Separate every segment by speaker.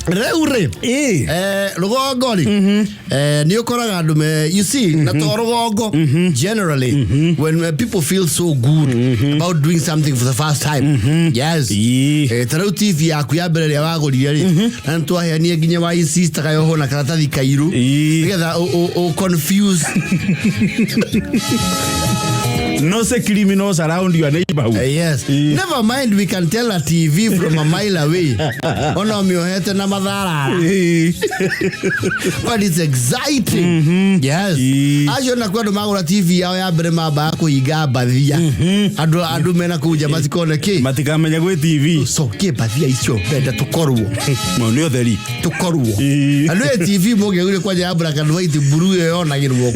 Speaker 1: Rĩu rĩ, rũgongo rĩ, nĩ ũkoraga andũ me, you see, na to rũgongo generally, when people feel so good about doing something for the first time, yes. Ta rĩu TV yaku ya mbere ĩrĩa wagũrire rĩ, na nĩ twaheanire nginya wa insist kayohwo na karatathi kairũ nĩgetha ũ confuse.
Speaker 2: No say criminals around your neighborhood.
Speaker 1: Yes. Never mind, we can tell a TV from a mile away. Ona ũmĩohete na matharara. But it's exciting. Yes. Acio na andũ magũra TV yao ya mbere mambaga kũhinga mbathia. Andũ mena kũu nja matikone kĩ.
Speaker 2: Matikamenya gwĩ TV.
Speaker 1: Cokie mbathia icio mbenda tũkorwo.
Speaker 2: Mau nĩ ũtheri.
Speaker 1: Tũkorwo. Andũ ĩ TV mũngĩagire kwanja ya black and white, blue ĩyo yonagĩrwo.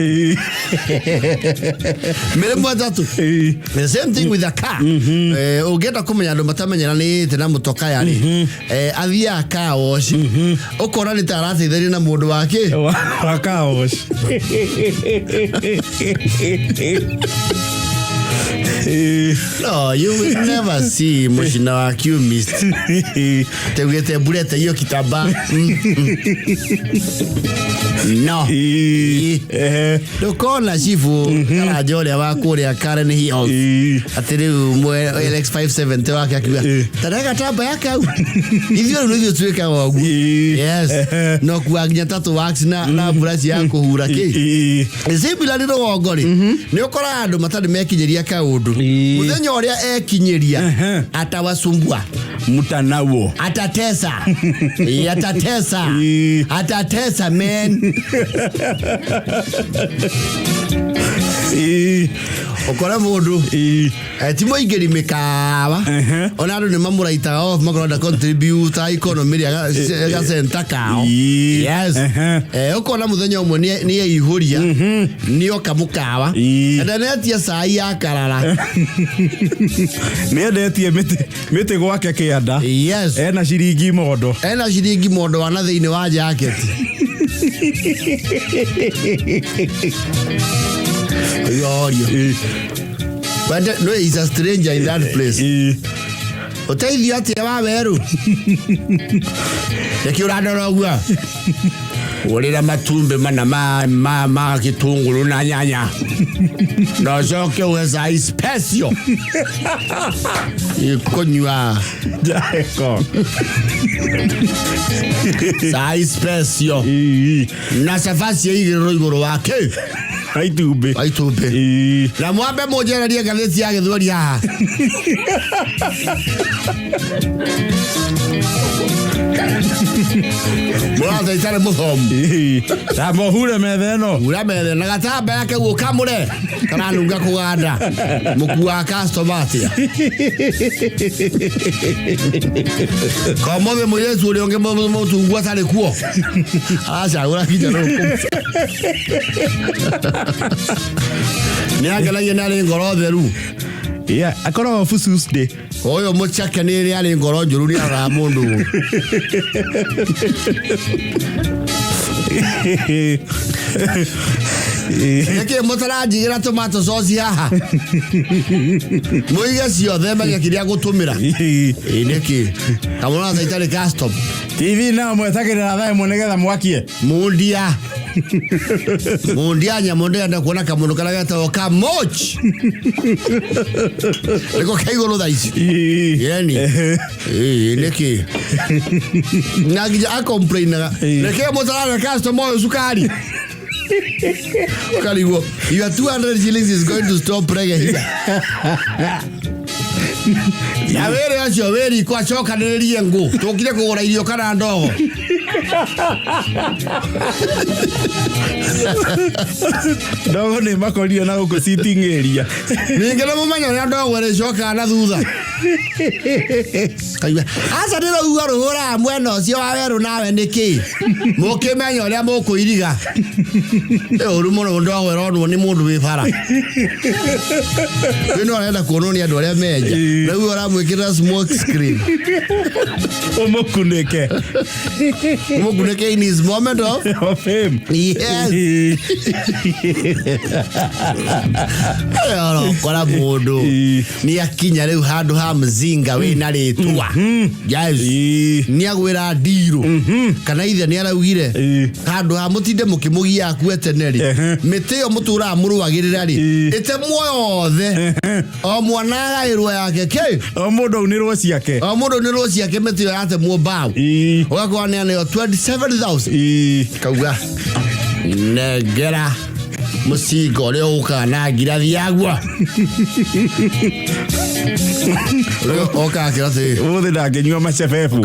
Speaker 1: Mĩrĩmwe ĩtatũ. The same thing with a car. Ũngĩenda kũmenya andũ matamenyeranĩte na mũtokaya rĩ, athiaga car wash, ũkona nĩ ta arateithania na mũndũ wake
Speaker 2: wa car wash.
Speaker 1: No, you will never see mũcina wa chemist teugĩte mburete iyo kitambaa. No. Ndũkona cibu karanja ũrĩa wa kũrĩa Karen Hills atĩ rĩu mwe LX 570 wake akiuga tarega tamba ya kau, ithuĩ rĩu nĩithuĩ twĩkaga ũguo. Yes, no kuwa nginya tattoo wax na brush ya kũhura kĩ. Similarly rũgongo rĩ, nĩ ũkoraga andũ matarĩ mekinyĩria kaũndũ. Mũthenya ũrĩa ekinyĩria, atawasumbua.
Speaker 2: Mutanawo.
Speaker 1: Atatesa. Atatesa. Atatesa, man. Ũkore mũndũ ti mũingĩri mĩkawa, ona andũ nĩ mamũraitaga off, makorwo nda contribute economy rĩa gacenta kao. Yes. Ũkona mũthenya ũmwe nĩ eihũria, nĩ oka mũkawa na netia cai ya karara.
Speaker 2: Nĩ endetie mĩtĩ gwake kĩanda.
Speaker 1: Yes.
Speaker 2: Ena ciringi mondo.
Speaker 1: Ena ciringi mondo wana thĩinĩ wa jaketi. Yorio. But no, he's a stranger in that place. Ũteithio atĩa wa werũ? Nĩkĩ ũrandora ũguo? Ũrĩra matumbĩ mana ma gĩtũngũrũ na nyanya na ũcoke ũhe cai special ikũnyua.
Speaker 2: Jaeko.
Speaker 1: Cai special na cabaci ĩigĩrĩrwo igũrũ wa kĩ?
Speaker 2: Wa itumbĩ.
Speaker 1: Wa itumbĩ. Na mwambe mũnjererie ngathĩti ya gĩthweri haha. Mũrata itarĩ mũthomu.
Speaker 2: Tamba ũhure metha ĩno.
Speaker 1: Hura metha na gatamba yake guo kamũre karanunga kũganda mũkuaga customer atĩa komothe mũirĩtu ũrĩa ũngĩ mũtungu atarĩ kuo aracagũra nginya no nĩ angenagia nĩ arĩ ngoro theru.
Speaker 2: Yeah, akoragwo Tuesday.
Speaker 1: Ũyũ mũchake nĩ rĩ arĩ ngoro njũru, nĩ aroraga mũndũ ũru. Nĩkĩ mũtaranjigĩra tomato sauce haha? Mũige ciothe menye kĩrĩa ngũtũmĩra. Ĩ nĩkĩ kamũra ta itarĩ custom?
Speaker 2: TV nao mwetagĩrĩra thaa 1 nĩgetha mwakie.
Speaker 1: Mundia, mundia nyamũ, ndĩrenda kuona kamũndũ karĩa getagwo kamoch nĩko ke igũrũ thaa ici. Yeni ĩ nĩkĩ na nginya acomplainaga nĩkĩ mũtarare customer ũyũ cukari? Ũkarigwo your 200 shillings is going to stop reggae here. Na wĩrĩ ũcio wĩ riko acokanĩrĩrie ngũ tũkire kũgũra irio kana ndogo.
Speaker 2: Ndogo nĩ makorire na gũkũ sitting area.
Speaker 1: Ningĩ nĩ mũmenya ũrĩa ndogo ĩrĩcokaga na thutha. Kaigua aca ndĩrauga rũhũraga mwena ũcio wa werũ nawe nĩkĩ mũkĩmenya ũrĩa mũkũiriga. Nĩ ũru mũno ndogo ĩronwo nĩ mũndũ wĩ bara. Rĩu no arenda kuonwo nĩ andũ arĩa menja. Rĩu ũramwĩkĩrĩra smoke screen.
Speaker 2: Ũmũkunĩke.
Speaker 1: Mũkunĩke in his moment of
Speaker 2: of fame.
Speaker 1: Yes. Ũrokora mũndũ nĩ akinya rĩu handũ ha mzinga wĩna rĩtwa. Yes. Nĩ agwĩra ndirũ kana ithe nĩ araugire handũ ha mũtinde mũkĩmũgia akue tene rĩ, mĩtĩ ĩyo mũtũraga mũrũagĩrĩra rĩ, ĩtemwo yothe, o mwana agaĩrwo yake kĩ.
Speaker 2: O mũndũ aunĩrwo ciake.
Speaker 1: O mũndũ nĩ ciake, mĩtĩ ĩyo yatemwo mbaũ, ũgakorwo nĩ aneo 27,000. Kauga nengera mũcinga ũrĩa ũkaga na ngirathi yaguo, ũrĩa okaga kĩrathi.
Speaker 2: Ũmũthĩ ndangĩnyua macebebu.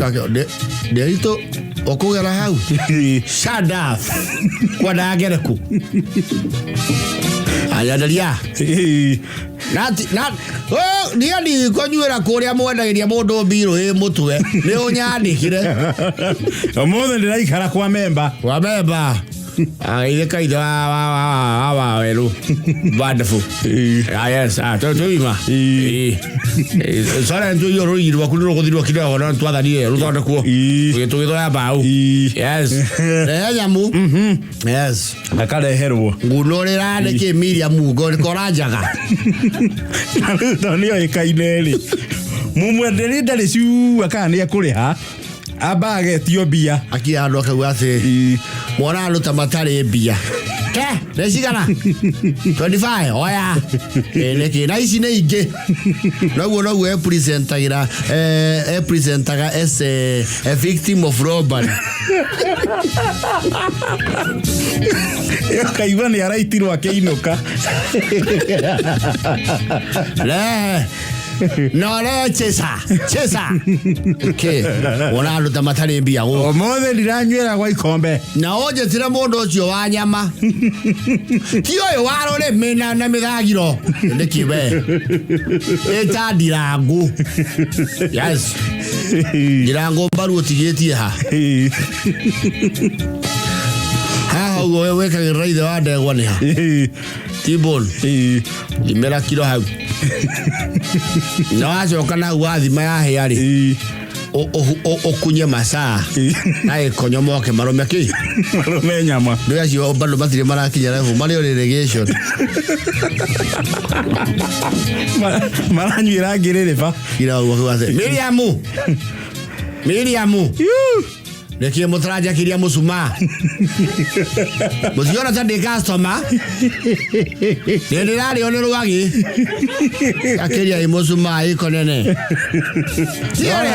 Speaker 1: Ndĩritũ ũkũgera hau. Shut up, kwendaga ngere kũ anyanderia. Nati na oh, niĩ ndikũnyuĩra kũrĩa mwendagĩria mũndũ mbirũ ĩ mũtwe nĩ ũnyandĩkire.
Speaker 2: Ũmũthĩ ndĩraikara kwa memba.
Speaker 1: Wa memba ithe kaithe wa wa wa wa wa werũ. Wonderful. Ah, yes, ah, tuima sore ntuiyo rũigi rwaku nĩ rũgũthirwo kidogo no twathanire rũthondekwo. Tũgĩthoya mbaũ. Yes, rehe nyamũ. Yes.
Speaker 2: Akareherwo.
Speaker 1: Ngunũrĩra nĩkĩ Miriam ngo nĩkora njaga.
Speaker 2: Na rĩu tondũ nĩoĩkaine rĩ, mũmwenderia ndarĩ cua kana nĩ ekũrĩha, amba agetio mbia.
Speaker 1: Akinya handũ akauga atĩ mwana andũ ta matarĩ mbia ke nĩ cigana 25 oya. Ĩ, nĩkĩ na ici nĩ ingĩ noguo noguo epresentagĩra, epresentaga as a victim of robbery.
Speaker 2: Ũkaigua nĩ araitirwo akĩinũka.
Speaker 1: Rehe no rehe chesa chesa ke wona andũ ta matarĩ mbia gũkũ.
Speaker 2: Ũmũthĩ ndiranyuĩra gwa ikombe.
Speaker 1: Na ũnjĩtĩre mũndũ ũcio wa nyama, ti ũyũ wa rũrĩmĩ na mĩthagiro nĩkĩ we ĩta ndirangũ. Yes, ndirangũ mbaru ũtigĩtie ha haha ũguo wĩkagĩrĩra ithe wa ndegwa nĩ ha tibon thimĩra kiro hau na wacoka na hau wathima yahĩa rĩ, ũkunye masaa na gĩkonyo moke marũme kĩ.
Speaker 2: Marũme nyama.
Speaker 1: Nĩ acio bado matirĩ marakinya level marĩ o relegation.
Speaker 2: Maranyuĩra ngĩrĩrĩba.
Speaker 1: Kira ũguo akiuga atĩ Miriamu, Miriamu, nĩkĩ mũtaranjakĩria mũcumaa mũtiona ta ndĩ customer nĩ ndĩrarĩo nĩ rwagĩ akĩria ĩ mũcumaa ĩko nene.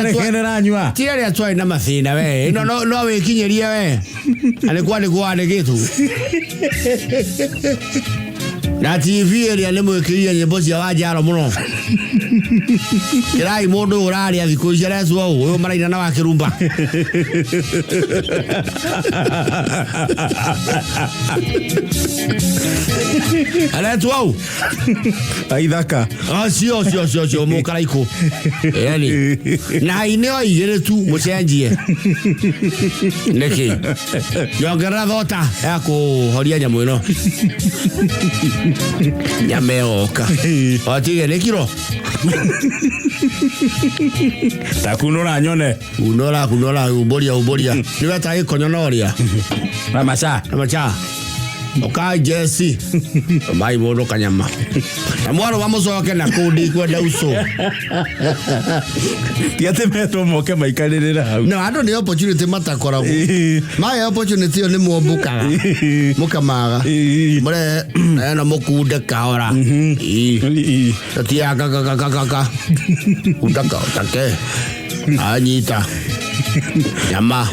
Speaker 2: Nĩkĩ ndĩranyua.
Speaker 1: Ti arĩa twarĩ na mathĩna we ĩno no wĩkinyĩrie we na nĩ kwandĩkwo wandĩkĩtwo na TV ĩrĩa nĩ mwĩkĩrire nyĩmbo cia Wanjaro mũno. Kĩrai mũndũ ũyũ ũrarĩa thikũ ici arecwo ũũ ũyũ maraina na wakĩrumba aretwo ũũ.
Speaker 2: Aithaka.
Speaker 1: Acio acio acio acio mũkaraikũ yani na aine o igĩrĩ tu mũcenjie nĩkĩ nyongerera thota ya kũhoria nyamũ ĩno nyama ĩgoka otige nĩ kiro.
Speaker 2: Takunũra nyone.
Speaker 1: Kunora kunora umbũria umbũria nĩ weta gĩkonyo na ũrĩa
Speaker 2: Na maca.
Speaker 1: Na macha ũkai jeci mai mũndũ kanyama na mwarũ wa mũcoke na kũu ndikwenda uco.
Speaker 2: Ti atĩ metwo moke maikarĩrĩra hau.
Speaker 1: Na andũ nĩ opportunity matakoragwo maya opportunity ĩyo nĩ muombũkaga mũkamaga mũrehe ena mũkunde kahora. Ĩĩ. Tatia kakakakaka kunda take anyita nyama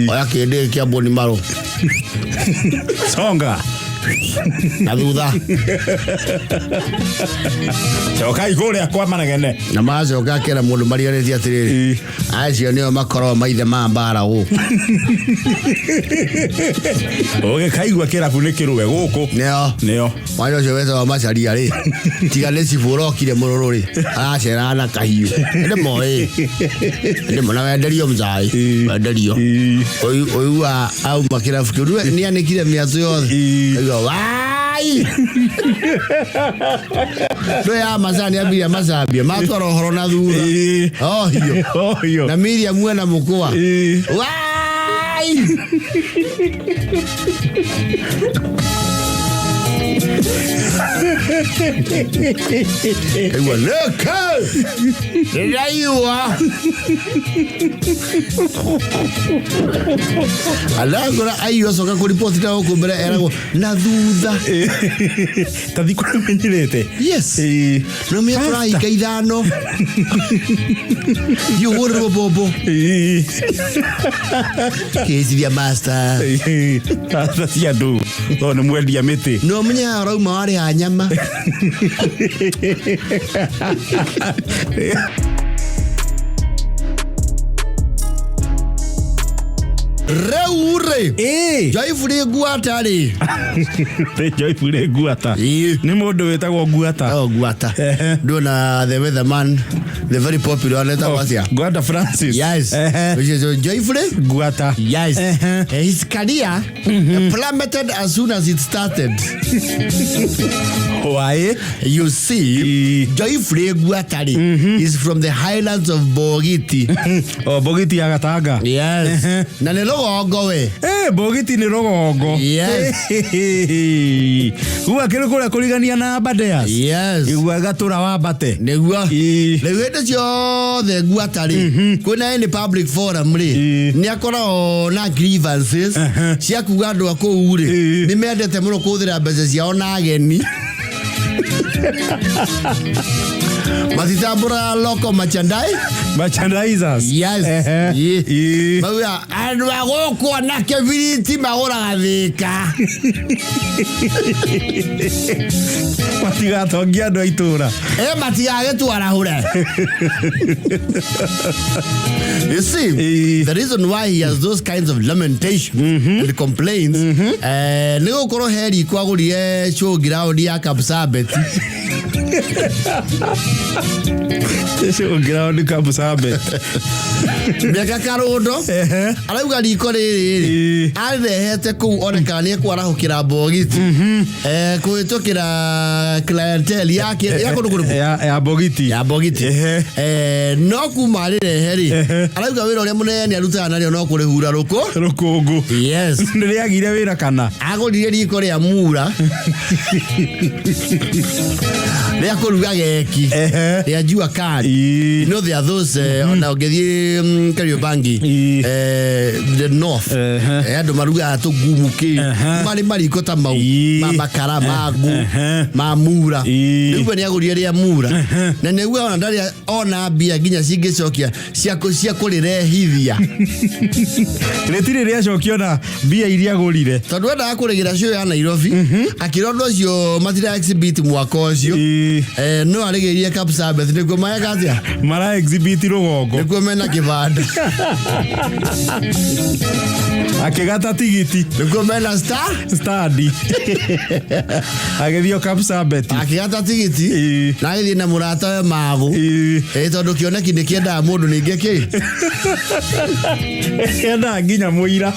Speaker 1: oya kĩndĩ kĩa mboni marũ.
Speaker 2: Songa.
Speaker 1: Na thutha.
Speaker 2: Cokai kũrĩa kwa manegene.
Speaker 1: Na macoka akera mũndũ mariganĩtie atĩrĩrĩ, acio nĩo makoragwo maithe ma mbara gũkũ.
Speaker 2: Ũgĩkaigua kĩrabu nĩ kĩrũe gũkũ.
Speaker 1: Nĩo.
Speaker 2: Nĩo.
Speaker 1: Mwana ũcio wetagwo Macharia rĩ, tiga nĩ cibũ ũrokire mũrũrũ rĩ, araceraga na kahiũ ndĩ moĩ ndĩ mona wenderio mzai wenderio. Ũigua auma kĩrabu kĩu nĩ anĩkire mĩatũ yothe. Ũkaigua wai ndå ya macani ambiria macambia matwara ũhoro na thutha ohio
Speaker 2: Ohio.
Speaker 1: Na Miriam mwena mũkwa wai. Kaigua nĩkĩ ndĩraigua alangora aiyua coka kũriboti na gũkũ mbere eragwo na thutha.
Speaker 2: Tathi kũrĩa ũmenyerete.
Speaker 1: Yes. No mĩa tũrahinga 5 thiĩ ũhũrĩrwo mbombo. Kĩciria master.
Speaker 2: Tha cia andũ tondũ nĩ mwendia mĩtĩ.
Speaker 1: No menye haha ũrauma warĩha nyama. Rĩu rĩ, Joyfrey Ngwata rĩ.
Speaker 2: Joyfrey Ngwata?
Speaker 1: Ĩĩ.
Speaker 2: Nĩ mũndũ wĩtagwo Ngwata?
Speaker 1: Oh, Ngwata.
Speaker 2: Ehe.
Speaker 1: Ndona the weatherman, the very popular one, etagwo atĩa?
Speaker 2: Ngwata Francis.
Speaker 1: Yes. Joyfrey.
Speaker 2: Ngwata.
Speaker 1: Yes. His career plummeted as soon as it started.
Speaker 2: Why?
Speaker 1: You see, Joyfrey Ngwata rĩ is from the highlands of Bogiti.
Speaker 2: O Bogiti ya Gatanga?
Speaker 1: Yes. Na nĩ rũgongo we.
Speaker 2: Eh, Bogiti nĩ rũgongo.
Speaker 1: Yes.
Speaker 2: Gua kĩrĩ kũrĩa kũrigania na Aberdares.
Speaker 1: Yes.
Speaker 2: Igua gatũra wambate.
Speaker 1: Nĩguo. Rĩu hĩndĩ ciothe Ngwata rĩ, kwĩna any public forum rĩ, nĩ akoragwo na grievances cia kuga andũ a kũu rĩ nĩ mendete mũno kũhũthĩra mbeca ciao na ageni matitambũraga local merchandise.
Speaker 2: Merchandisers.
Speaker 1: Yes. Mauga andũ a gũkũ na kĩbiriti magũraga thĩka.
Speaker 2: Matigatongia andũ a itũra.
Speaker 1: Ĩ matigagĩtwarahũre. You see, the reason why he has those kinds of lamentations and complaints, nĩ gũkorwo he riko agũrire show ground ya Kapsabet.
Speaker 2: Ũngĩraona Kapsabet.
Speaker 1: Mĩaka karũndo arauga riko rĩrĩ rĩ arĩrehete kũu one kana nĩ ekwarahũkĩra Bogiti kũhĩtũkĩra clientele yake ya kũndũ kũrĩkũ?
Speaker 2: Ya Bogiti.
Speaker 1: Ya Bogiti. No kuma arĩrehe rĩ, arauga wĩra ũrĩa mũnene arutaga narĩo no kũrĩhura rũkũ.
Speaker 2: Rũkũngũ.
Speaker 1: Yes.
Speaker 2: Nĩ rĩagire wĩra kana?
Speaker 1: Agũrire riko rĩa mura rĩa kũruga geki rĩa jua kali. You know there are those ona ũngĩthiĩ Kariobangi, the north, andũ marugaga tũgumu kĩ marĩ mariko ta mau ma makara ma ngũ ma mura. Rĩu we nĩ agũrire rĩa mura na nĩguo ona ndarĩ ona mbia nginya cingĩcokia cia kũrĩrehithia.
Speaker 2: Rĩtirĩ rĩacokio na mbia iria agũrire.
Speaker 1: Tondũ endaga kũrĩgĩra show ya Nairobi, akĩra ũndũ ũcio matira exhibit mwaka ũcio. No arĩgĩrire Kapsabet nĩkuo mareka atĩa?
Speaker 2: Mara exhibit rũgongo.
Speaker 1: Nĩkuo mena kĩbanda.
Speaker 2: Akĩgata tigiti.
Speaker 1: Nĩkuo mena star
Speaker 2: stadi agĩthiĩ Kapsabet.
Speaker 1: Akĩgata tigiti na agĩthiĩ na mũrata we Magũ. Tondũ kĩoneki nĩ kĩendaga mũndũ ningĩ kĩ
Speaker 2: endaga nginya mũira.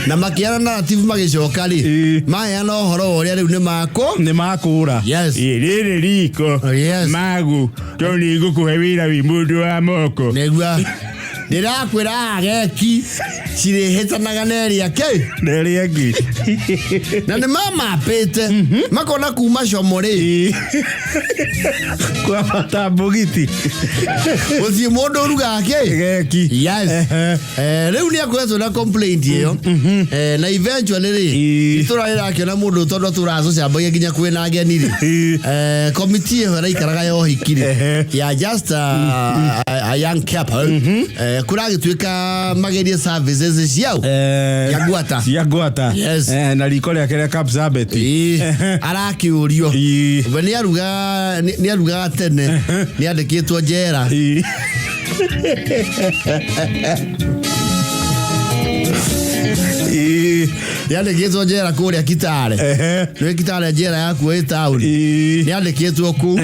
Speaker 1: Na makĩana narrative magĩcoka rĩ, maheana ũhoro wa ũrĩa rĩu nĩ makũ
Speaker 2: nĩ makũra.
Speaker 1: Yes.
Speaker 2: Rĩrĩ riko.
Speaker 1: Yes.
Speaker 2: Magu tondũ nĩ ngũkũhe wĩra wĩ mũndũ wa moko.
Speaker 1: Nĩguo ndĩrakwĩra ageki cirĩhĩtanaga na ĩrĩa kĩ
Speaker 2: na ĩrĩa ĩngĩ.
Speaker 1: Na nĩ mamapĩte makona kuma como rĩ
Speaker 2: kwambata Bogiti
Speaker 1: gũthiĩ mũndũ ũrugaga kĩ
Speaker 2: geki.
Speaker 1: Yes. Rĩu nĩ akoretwo na complaint ĩyo. Na eventually rĩ, itũra rĩrakĩona mũndũ tondũ atũracũcambagia nginya kwĩna ageni rĩ, komiti ĩyo ĩraikaraga ya ũhiki rĩ, ya just a young couple, kũragĩtuĩka magerie services ciao ya Ngwata.
Speaker 2: Cia Ngwata.
Speaker 1: Yes.
Speaker 2: Na riko rĩake rĩa Kapsabet.
Speaker 1: Arakĩũrio we nĩ arugaga tene nĩ andĩkĩtwo njera.
Speaker 2: Ĩĩ.
Speaker 1: Nĩandĩkĩtwo njera kũrĩa Kitale. Nĩ Kitale njera yakuo ĩ taũni. Nĩandĩkĩtwo kũu.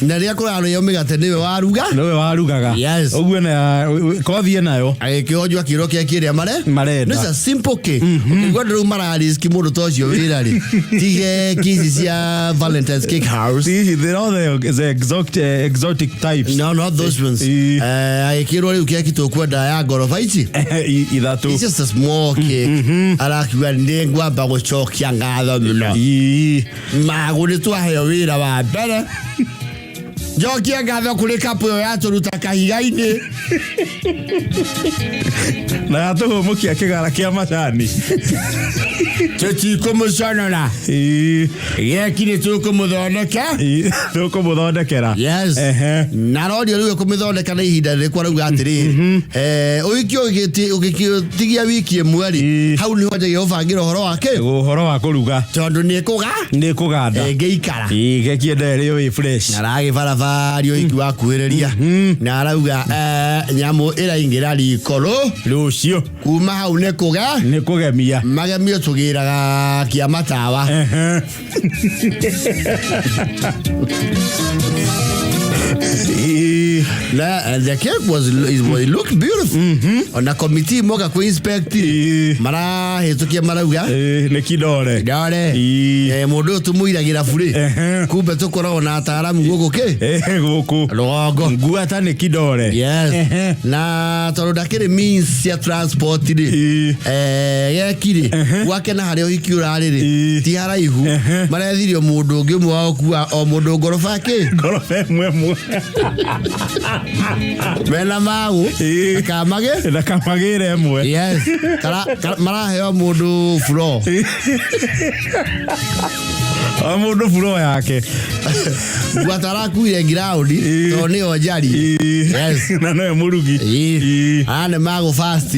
Speaker 1: Na rĩrĩa kũrarĩo mĩgate nĩwe waruga.
Speaker 2: Nĩwe warugaga.
Speaker 1: Yes.
Speaker 2: Ũguo na kothi ĩnayo.
Speaker 1: Agĩkĩonjwo akĩrwo keki ĩrĩa mare
Speaker 2: Marenda.
Speaker 1: It's a simple cake. Ũkĩigua andũ rĩu marariski mũndũ ta ũcio wĩra rĩ, ti keki ici cia Valentine's Cake House.
Speaker 2: These, they're all the exotic types.
Speaker 1: No, not those ones. Agĩkĩrwo rĩu keki tũkwenda ya ngoroba ici.
Speaker 2: Ithatũ.
Speaker 1: It's just a small cake. Arakiuga nĩ ngwamba gũcokia ngatho mũno. Magũ nĩ twaheo wĩra wa mbere. Njokie ngatho kũrĩ kapu ĩyo yatũruta kahiga-inĩ.
Speaker 2: Na yatũhũmũkia kĩgara kĩa macani.
Speaker 1: Tũtikũmũconora. Geki nĩ tũkũmũthondeka.
Speaker 2: Tũkũmũthondekera.
Speaker 1: Yes. Na rorio rĩu ekũmĩthondeka na ihinda rĩrĩkũ arauga atĩrĩrĩ, ũhiki ũgĩtigia wiki ĩmwe rĩ, hau nĩho njagia gũbangĩra ũhoro wake.
Speaker 2: Ũhoro wa kũruga.
Speaker 1: Tondũ nĩ kũga.
Speaker 2: Nĩ kũganda.
Speaker 1: Ĩngĩikara.
Speaker 2: Geki enda ĩrĩo ĩ fresh.
Speaker 1: Na aragĩbarabario ũhiki wakuhĩrĩria. Na arauga nyamũ ĩraingĩra riko
Speaker 2: rũciũ.
Speaker 1: Kuma hau nĩ kũga.
Speaker 2: Nĩ kũgemia.
Speaker 1: Magemio tũgĩraga kĩa matawa. Na the cake was it looked beautiful. Ona committee moka ku inspect marahĩtũkia marauga
Speaker 2: nĩ kidore.
Speaker 1: Kidore. Mũndũ ũyũ tũmũiragĩra burĩ. Kumbe tũkoragwo na ataaramu gũkũ kĩ?
Speaker 2: Gũkũ.
Speaker 1: Rũgongo.
Speaker 2: Nguata nĩ kidore.
Speaker 1: Yes. Na tondũ ndakĩrĩ means cia transport rĩ. Geki rĩ. Gwake na harĩa ũhiki ũrarĩ rĩ. Ti haraihu. Marethirio mũndũ ũngĩ ũmwe wa gũkua o mũndũ ngoroba kĩ?
Speaker 2: Ngoroba ĩmwe ĩmwe.
Speaker 1: Mena mau. Kamage?
Speaker 2: Na kamagĩre ĩmwe.
Speaker 1: Yes. Maraheo mũndũ furo.
Speaker 2: O mũndũ furo yake.
Speaker 1: Gwatarakuire ground tondũ nĩyo njari. Yes.
Speaker 2: Na nowe mũrugi.
Speaker 1: Aya nĩ magũ fast.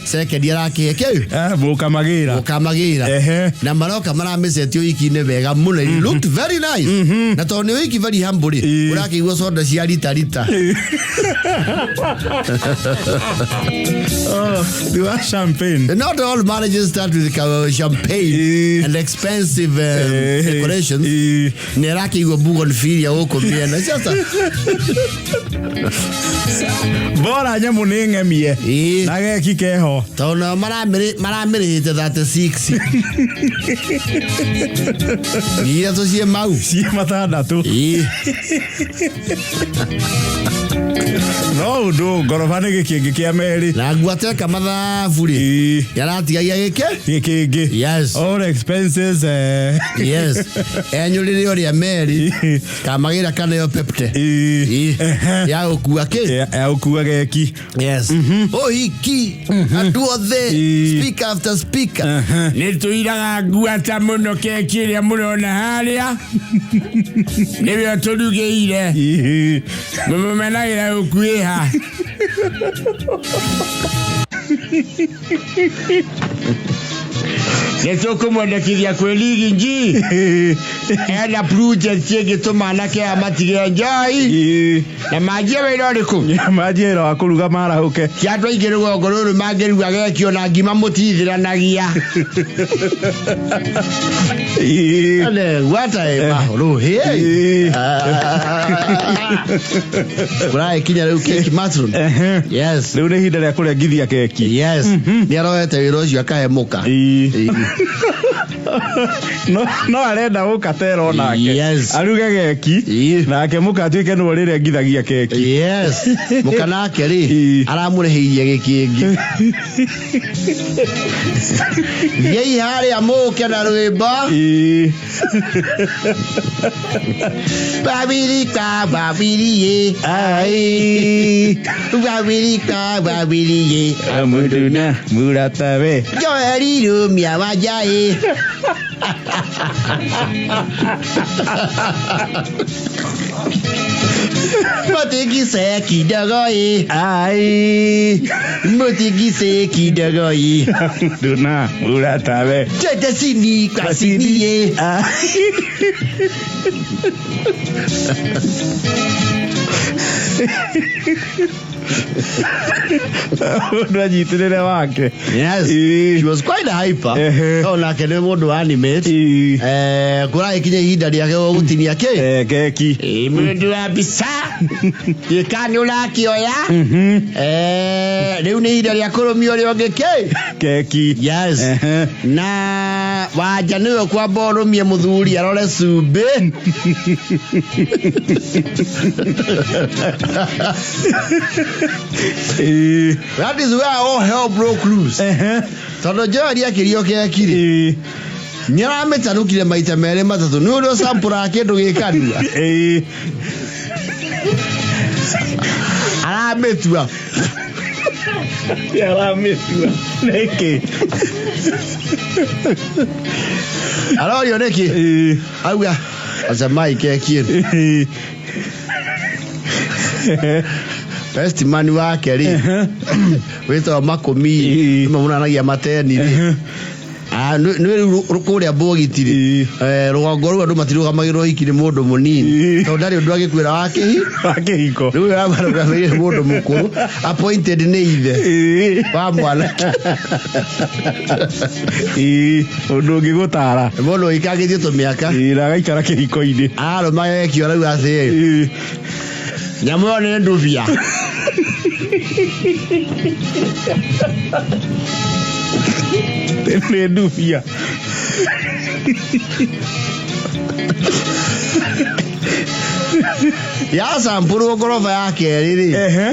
Speaker 1: Second arakĩhe kĩ?
Speaker 2: Mũkamagĩra.
Speaker 1: Mũkamagĩra. Na maroka maramĩcetie ũhiki-inĩ wega mũno. It looked very nice. Na tondũ nĩ ũhiki very humble rĩ, ũrakĩigua soda cia rita rita.
Speaker 2: You are champagne.
Speaker 1: Not all marriages start with champagne and expensive decorations. Nĩ arakĩigua bougainvillea gũkũ mĩena. Sasa.
Speaker 2: Bora nyamũ nĩ ng'emie. Na geki keho.
Speaker 1: Tondũ nao maramĩrĩhĩte 36. Ithatũ ciĩ mau.
Speaker 2: Ciĩ matandatũ. No ũndũ ngoroba nĩ gĩkĩngĩ kĩa merĩ.
Speaker 1: Na nguateka mathabu rĩ. Yaratigagia gĩkĩ?
Speaker 2: Gĩkĩngĩ.
Speaker 1: Yes.
Speaker 2: All expenses.
Speaker 1: Yes. Enyũrĩre ũrĩa merĩ. Kamagĩra kaneo pepte. Ya gũkua kĩ?
Speaker 2: Ya gũkua geki.
Speaker 1: Yes. Ũhiki. Andũ othe. Speaker after speaker.
Speaker 3: Nĩ tũiraga nguata mũno keki ĩrĩa mũrona harĩa. Nĩwe ũtũrugĩire. Mũmũmenagĩra gũkuĩha. Nĩ tũkũmwendekithia kwĩ ligi nji. Ena project ĩngĩtũma anake aya matige njoi. Na manjie wĩra ũrĩkũ?
Speaker 2: Manjie wĩra wa kũruga marahũke.
Speaker 3: Ti andũ aingĩ rũgongo rũrũ mangĩruga geki ona ngima mũtithiranagia.
Speaker 1: Ane, gwata ĩ mahũrũ, hĩ. Kũragĩkinya rĩu keki matron. Yes.
Speaker 2: Rĩu nĩ ihinda rĩa kũrengithia keki.
Speaker 1: Yes. Nĩ aroete wĩra ũcio akahe mũka.
Speaker 2: No arenda gũkatera onake.
Speaker 1: Yes.
Speaker 2: Aruge geki. Nake mũka atuĩke nĩwe ũrĩrengithagia keki.
Speaker 1: Yes. Mũka nake rĩ, aramũrĩhĩirie gĩkĩngĩ. Thiĩi harĩa mũke na rwĩmbo. Babirika babiriye. Ai. Babirika babiriye.
Speaker 2: Amuduna muratawe.
Speaker 1: Joeli rumia wajae. Mutigise kidogo. Ai. Mutigise kidogo.
Speaker 2: Duna muratawe.
Speaker 1: Chete sini kwasini ye. Ai.
Speaker 2: Mũndũ anyitĩrĩre wake.
Speaker 1: Yes.
Speaker 2: Ĩĩ.
Speaker 1: She was quite hyper.
Speaker 2: Ehe.
Speaker 1: No nake nĩ mũndũ wa animate.
Speaker 2: Ĩĩ.
Speaker 1: Kũragĩkinya ihinda rĩake gũtinia kĩ?
Speaker 2: Keki.
Speaker 3: Ĩ, mũndũ wa mbica gĩka nĩ ũrakĩoya.
Speaker 1: Rĩu nĩ ihinda rĩa kũrũmia ũrĩa ũngĩ kĩ?
Speaker 2: Keki.
Speaker 1: Yes.
Speaker 2: Ehe.
Speaker 1: Na wanja nĩwe kwamba ũrũmie mũthuri arore cumbĩ.
Speaker 2: Ĩĩ.
Speaker 1: That is where all hell broke loose.
Speaker 2: Ehe.
Speaker 1: Tondũ Joel akĩrio keki rĩ,
Speaker 2: Ĩĩ.
Speaker 1: nĩ aramĩtanukire maita merĩ matatũ. Nĩ ũrĩa ũcampũraga kĩndũ gĩ kanua.
Speaker 2: Ĩĩ.
Speaker 1: Aramĩtua.
Speaker 2: Aramĩtua. Nĩkĩ?
Speaker 1: Arorio nĩkĩ?
Speaker 2: Ĩĩ.
Speaker 1: Auga acamai keki ĩno.
Speaker 2: Ĩĩ.
Speaker 1: Best man wake rĩ, wĩtagwo Makũmi,
Speaker 2: Ĩĩ.
Speaker 1: nĩmamunanagia mateni rĩ. Ah, nĩ rĩu kũrĩa Mbũgiti rĩ,
Speaker 2: Ĩĩ.
Speaker 1: Rũgongo rũu andũ matirũgamagĩrwo hiki nĩ mũndũ mũnini
Speaker 2: Ĩĩ.
Speaker 1: tondũ ndarĩ ũndũ angĩkwĩra wa kĩhi.
Speaker 2: Wa kĩhiko.
Speaker 1: Rĩu ũrarũgamĩrĩire mũndũ mũkũrũ appointed nĩ ithe
Speaker 2: Ĩĩ.
Speaker 1: wa mwanake.
Speaker 2: Ĩĩ. Ũndũ ũngĩgũtara.
Speaker 1: Mũndũ ũikangĩtie tũmĩaka.
Speaker 2: Ĩĩ, na agaikara kĩhiko-inĩ.
Speaker 1: Arũma gekio arauga atĩrĩrĩ,
Speaker 2: Ĩĩ.
Speaker 3: Nyamũ ĩyo nĩ ndubia.
Speaker 2: Nĩ ndubia.
Speaker 1: Yacampũrwo ngoroba ya kerĩ rĩ,
Speaker 2: Ehe.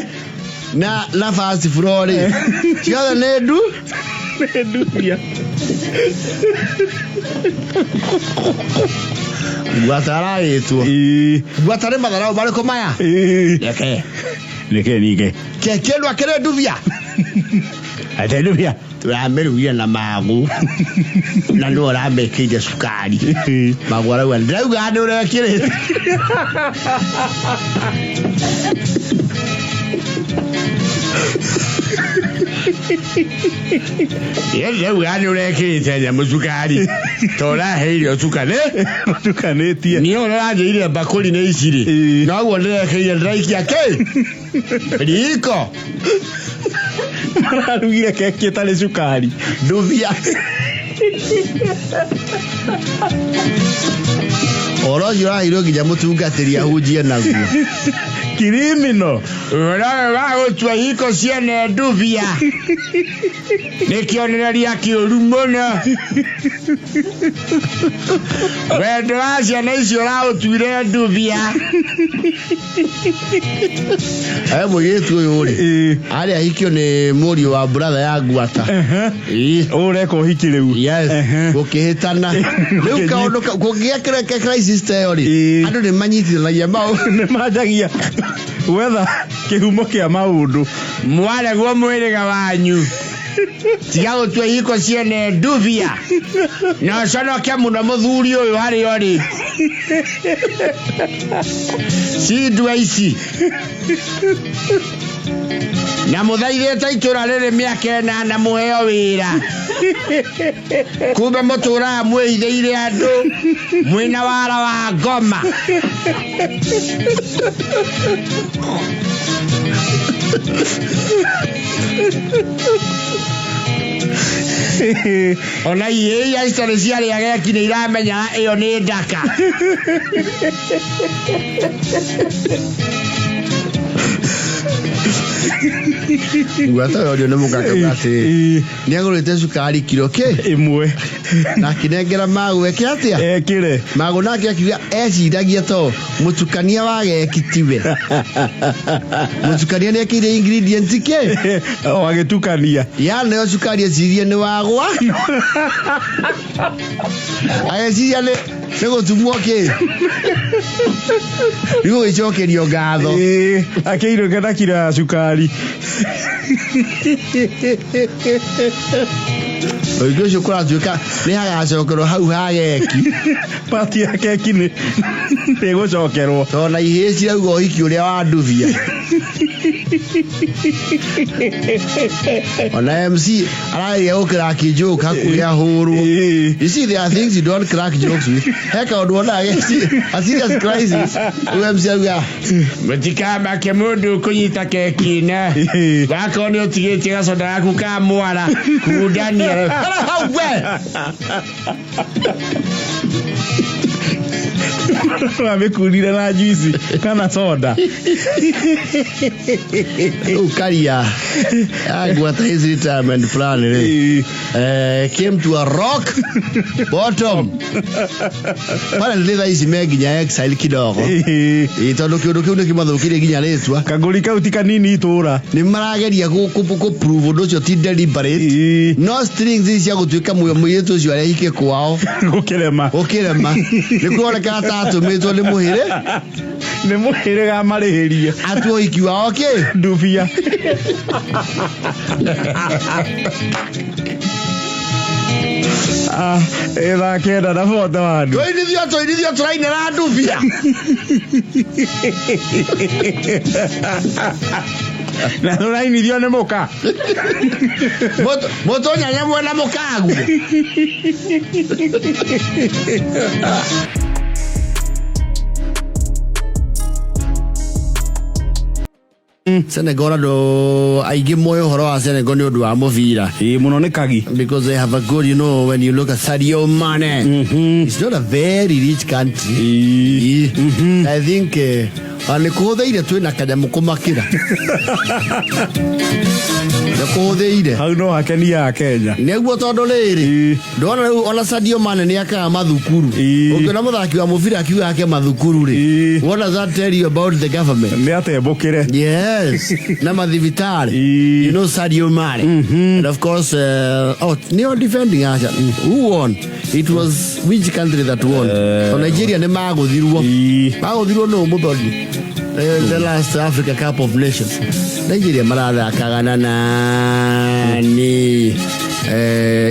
Speaker 1: na first floor rĩ, ciothe nĩ ndu.
Speaker 2: Nĩ ndubia.
Speaker 1: Ngwata ararĩtwo.
Speaker 2: Ĩĩ.
Speaker 1: Ngwata nĩ matharau marĩkũ maya?
Speaker 2: Ĩĩ.
Speaker 3: Reke.
Speaker 2: Nĩkĩ ningĩ?
Speaker 1: Keki ĩno akĩrĩ ndubia.
Speaker 2: Atĩ ndubia.
Speaker 3: Tũramĩrugire na magu na nĩ ũramĩkĩire cukari.
Speaker 2: Ĩĩ.
Speaker 1: Magu arauga ndĩrauga nĩ ũrekĩrĩte.
Speaker 3: Ndĩrauga nĩ ũrekĩrĩte nyamũ cukari to ũraheire ũtukane.
Speaker 2: Ũtukanĩtie.
Speaker 3: Niĩ ũranjĩire mbakũri nĩ ici rĩ,
Speaker 2: Ĩĩ.
Speaker 3: noguo ndĩrekĩire ndĩraikia kĩ riko.
Speaker 2: Mararugire keki ĩtarĩ cukari.
Speaker 1: Ndubia. Ũhoro ũcio ũraheirwo nginya mũtungatĩri ahunjie naguo.
Speaker 2: Kirimino.
Speaker 3: Ũhoro ũyũ wa gũtua hiko ciene ndubia nĩ kĩonereria kĩũru mũno. Wendo wa ciana icio ũraũtuire ndubia.
Speaker 1: Mũirĩtu ũyũ rĩ,
Speaker 2: Ĩĩ.
Speaker 1: arĩ ahikio nĩ mũriũ wa brother ya ngwata.
Speaker 2: Ehe.
Speaker 1: Ĩĩ.
Speaker 2: Ũreka ũhiki rĩu.
Speaker 1: Yes.
Speaker 2: Ehe.
Speaker 1: Gũkĩhĩtana. Rĩu kaũndũ kũngĩgĩa crisis ta ĩyo rĩ,
Speaker 2: Ĩĩ.
Speaker 1: andũ nĩ manyitithanagia maũndũ.
Speaker 2: Nĩ manjagia gwetha kĩhumo kĩa maũndũ.
Speaker 3: Mwaregwo mwĩrĩga wanyu. Tiga gũtua ihiko ciene ndubia na ũconoke mũno mũthuri ũyũ harĩa ũrĩ. Cindua ici na mũthaithĩte itũra rĩrĩ mĩaka ĩnana mũheo wĩra, kumbe mũtũraga mwĩhithĩire andũ mwĩna wara wa ngoma. Ona ihĩ iria citarĩ ciarĩa geki nĩ iramenya ĩyo nĩ ndaka.
Speaker 1: Ngwata ũyũ nĩ mũkaka atĩrĩrĩ,
Speaker 2: Ĩĩ.
Speaker 1: nĩ agũrĩte cukari kiro kĩ
Speaker 2: Ĩmwe.
Speaker 1: na akĩnengera Magu eke atĩa?
Speaker 2: Ekĩre.
Speaker 1: Magu nake akiuga eciragia to mũtukania wa geki tiwe. Mũtukania nĩ ekĩire ingredient kĩ?
Speaker 2: O agĩtukania.
Speaker 1: Ya nayo cukari ecirie nĩ wagwa. Ageciria nĩ gũtumwo kĩ? Rĩu gũgĩcokerio ngatho.
Speaker 2: Ĩĩ. Akĩirũka na kiro ya cukari.
Speaker 1: Ũhiki ũcio kũratuĩka nĩ hagacokerwo hau ha geki.
Speaker 2: Pati ya keki nĩ ĩgũcokerwo.
Speaker 1: Tondũ na ihĩĩ cirauga ũhiki ũrĩa wa ndubia. Ona MC arageria gũ crack joke hakuhĩ ahũrwo. You see, there are things you don't crack jokes with. He kaũndũ wonaga a serious crisis, rĩu MC auga
Speaker 3: Mũtikamake mũndũ ũkũnyita keki na wakorwo nĩ ũtigĩtie gacoda gaku ka mwara kundania.
Speaker 1: Hara hau we.
Speaker 2: Wamĩkunire na juici kana soda.
Speaker 1: Rĩu Karia agwata his retirement plan rĩ, came to a rock bottom. Apparently thaa ici me nginya exile kidogo. Ĩ, tondũ kĩũndũ kĩu nĩ kĩmathũkĩrie nginya rĩtwa.
Speaker 2: Kangũri kau ti kanini itũra.
Speaker 1: Nĩ marageria kũ prove ũndũ ũcio ti deliberate, no strings ici cia gũtuĩka mũirĩtu ũcio arehike kwao
Speaker 2: gũkĩrema.
Speaker 1: Gũkĩrema, nĩ kũronekana ta atũmĩtwo nĩ mũhĩrĩ
Speaker 2: nĩ mũhĩrĩga marĩhĩrie
Speaker 1: atue ũhiki wao kĩ
Speaker 2: ndubia. Ah, ĩ thaa 9 na 41.
Speaker 1: Tũinithio, tũinithio, tũrainĩra ndubia.
Speaker 2: Na tũrainithio nĩ mũka.
Speaker 1: Mũtũnyanya mwena mũkaguo. Senegal, andũ aingĩ moĩ ũhoro wa Senegal nĩ ũndũ wa mũbira.
Speaker 2: Ĩ, mũno nĩ kagi.
Speaker 1: Because they have a good, when you look at Sadio Mane, it's not a very rich country. I think nĩ kũhũthĩire twĩna kanyamũ kũmakĩra, nĩ kũhũthĩire.
Speaker 2: Hau no hakenia Kenya.
Speaker 1: Nĩguo, tondũ rĩrĩ, ndona rĩu ona Sadio Mane nĩ akaga mathukuru. Ũngĩona mũthaki wa mũbira akiuga ake mathukuru rĩ, what does that tell you about the government?
Speaker 2: Nĩ atembũkĩre.
Speaker 1: Yes, na mathibitarĩ. You know Sadio Mane, and of course oh, nĩo defending aca, who won? It was which country that won? So Nigeria nĩ magũthirwo. Magũthirwo nũ, mũthoni? The last Africa Cup of Nations, Nigeria marathakaga na nani?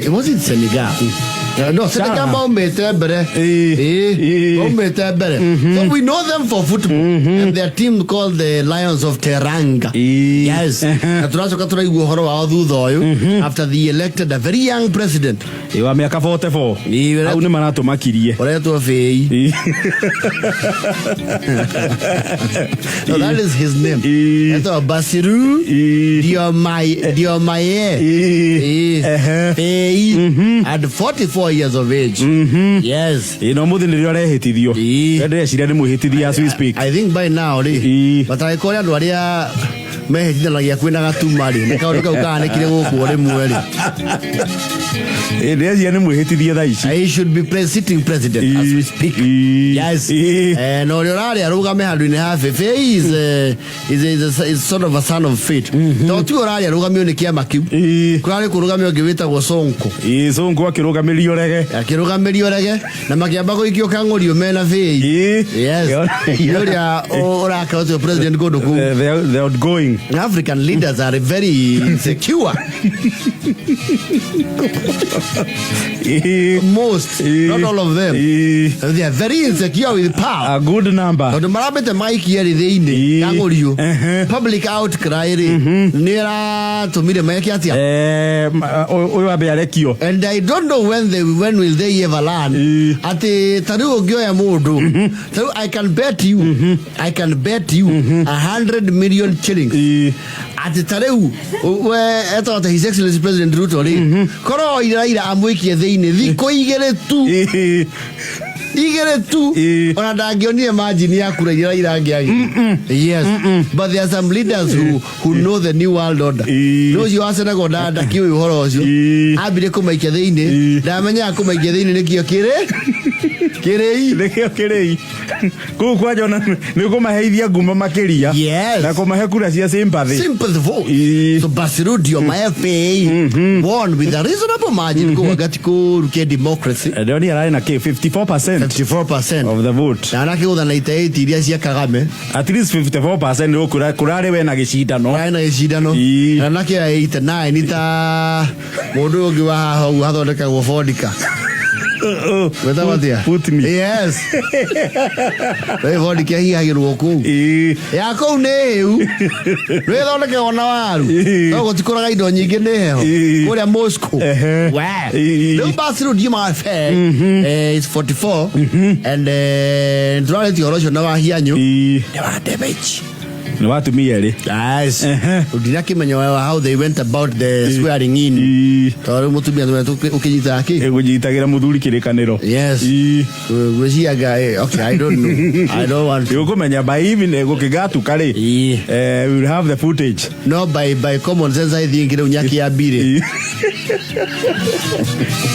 Speaker 1: Was it Senegal? No, Senegal.
Speaker 2: Sawa.
Speaker 1: Maumĩte mbere. Maumĩte mbere. So we know them for football and their team called the Lions of Teranga. Yes, na tũracoka tũraigua ũhoro wao thutha ũyũ after they elected a very young president.
Speaker 2: Ĩ, wa mĩaka 44.
Speaker 1: Ĩ,
Speaker 2: hau nĩ maratũmakirie.
Speaker 1: Ũretwo Faye. No, that is his name. Etwo Bassirou Diomaye. Faye at 44 years of age. Yes.
Speaker 2: Ĩ, no mũthĩ nĩrĩo arehĩtithio. Ndĩreciria nĩ mwĩhĩtithia as we speak.
Speaker 1: I think by now rĩ, batangĩkorwo andũ arĩa mehĩtithanagia kwĩna gatuma rĩ, nĩ kaũndũ kau kahanĩkire gũkũ o rĩmwe rĩ.
Speaker 2: Ĩ, ndĩreciria nĩ mwĩhĩtithie thaa ici.
Speaker 1: He should be sitting president as we speak. Yes. Na ũrĩa ũrarĩ arũgame handũ-inĩ ha Faye is sort of a son of fate. Tondũ tiwe ũrarĩ arũgamio nĩ kĩama kĩu. Kũrarĩ kũrũgamio ũngĩ wĩtagwo Sonko.
Speaker 2: Ĩ, Sonko akĩrũgamĩrio rege.
Speaker 1: Akĩrũgamĩrio rege na makĩamba gũikio kang'ũrio mena Faye. Yes. Nĩ ũrĩa ũraka ũcio president kũndũ kũu.
Speaker 2: The outgoing.
Speaker 1: African leaders are very insecure. Most, not all of them. They are very insecure with power.
Speaker 2: A good number.
Speaker 1: Tondũ marambĩte maikia rĩ thĩinĩ kang'ũrio, public outcry rĩ, nĩ ĩratũmire meke atĩa?
Speaker 2: Ũyũ ambe arekio.
Speaker 1: And I don't know when will they ever learn atĩ ta rĩu ũngĩoya mũndũ ta rĩu, I can bet you 100 million shillings atĩ ta rĩu we etagwo ta His Excellency President Ruto rĩ, korwo oire Raila amũikie thĩinĩ thikũ 2 tu, 2 tu, ona ndangĩonire margin ya kura iria Raila angĩagire. Yes, but there are some leaders who know the new world order. Nĩ ũcio wa Senegal ndakĩũĩ ũhoro ũcio. Ambire kũmaikia thĩinĩ, ndamenyaga kũmaikia thĩinĩ nĩkĩo kĩrĩ kĩrĩi.
Speaker 2: Nĩkĩo kĩrĩi kũu kwanja ona nĩ kũmaheithia ngumo makĩria na kũmahe kura cia sympathy.
Speaker 1: Sympathy vote. So Bassirou Diomaye Faye won with a reasonable margin kũu gati kũru ke democracy.
Speaker 2: Ndĩronire ararĩ na kĩ, 54%?
Speaker 1: 54%
Speaker 2: of the vote.
Speaker 1: Na arakĩgũtha 98 iria cia Kagame.
Speaker 2: At least 54% nĩ kũrarĩ we na gĩcindano.
Speaker 1: Kũrarĩ na gĩcindano. Na nakĩoya 89 ta mũndũ ũyũ ũngĩ wa haha ũguo hathondekagwo vodka. Wetagwo atĩa?
Speaker 2: Putni.
Speaker 1: Yes. Rĩ vodka ĩhihagĩrwo kũu. Ya kũu nĩ hĩu. Rwĩthondekagwo na waru.
Speaker 2: Ĩĩ.
Speaker 1: No gũtikũraga indo nyingĩ nĩ heho.
Speaker 2: Ĩĩ.
Speaker 1: Kũrĩa Moscow.
Speaker 2: Ehe.
Speaker 1: We.
Speaker 2: Ĩĩ.
Speaker 1: Rĩu basi rĩu ndiumaga fair. It's 44. And tũrarĩtie ũhoro ũcio na wahianyũ. Nĩ wa damage.
Speaker 2: Nĩ watumia erĩ.
Speaker 1: Yes.
Speaker 2: Ehe.
Speaker 1: Ndinakĩmenya how they went about the swearing in. Tondũ rĩu mũtumia ũkĩnyitaga kĩ?
Speaker 2: Ĩgũnyitagĩra mũthuri kĩrĩkanĩro.
Speaker 1: Yes. Gwĩciaga, okay, I don't know. I don't want to.
Speaker 2: Ũkũmenya by evening gũkĩgatuka rĩ.
Speaker 1: Ĩĩ.
Speaker 2: We will have the footage.
Speaker 1: No, by common sense I think rĩu Nyakiambire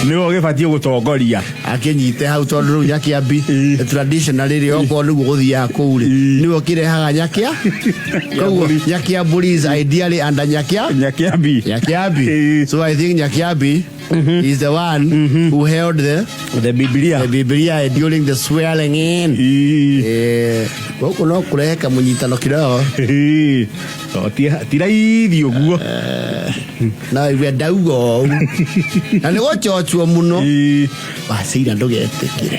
Speaker 2: Nĩwe ũgĩbatiĩ gũtongoria.
Speaker 1: Akĩnyite hau tondũ rĩu Nyakiambi
Speaker 2: Ĩĩ.
Speaker 1: traditionally rĩ, okorwo nĩguo gũthiaga kũu rĩ,
Speaker 2: Ĩĩ.
Speaker 1: nĩwe ũkĩrehaga Nyakia, koguo Nyakiamburi is ideally under Nyakia
Speaker 2: Nyakiambi.
Speaker 1: Nyakiambi.
Speaker 2: Ĩĩ.
Speaker 1: So I think Nyakiambi is the one who held the
Speaker 2: The Biblia.
Speaker 1: the Biblia during the swearing in. Gũkũ no kũrehe kamũnyitano kidogo.
Speaker 2: Ĩĩ. To ti raithi ũguo.
Speaker 1: Na igue ndauga ũũ na nĩ gũchochwo mũno. Wacira ndũgetĩkĩre.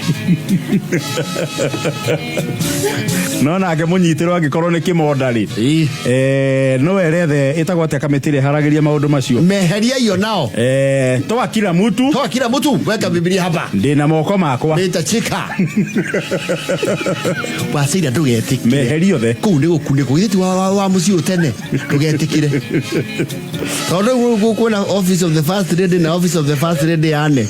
Speaker 2: No nake mũnyitĩrwo angĩkorwo nĩ kĩmonda rĩ, no erethe ĩtagwo atĩa kamĩtĩ ĩrĩa ĩharagĩria maũndũ macio.
Speaker 1: Meheria iyo nao.
Speaker 2: Toa kila mtu.
Speaker 1: Toa kila mtu, weka Biblia hapa.
Speaker 2: Ndĩna moko makwa.
Speaker 1: Nitachika wacira ndũgetĩkĩre.
Speaker 2: Meherio the.
Speaker 1: Kũu nĩ gũkunĩkwo githĩ ti wa mũciĩ ũtene, ndũgetĩkĩre tondũ rĩu kwĩna office of the first lady na office of the first lady annex.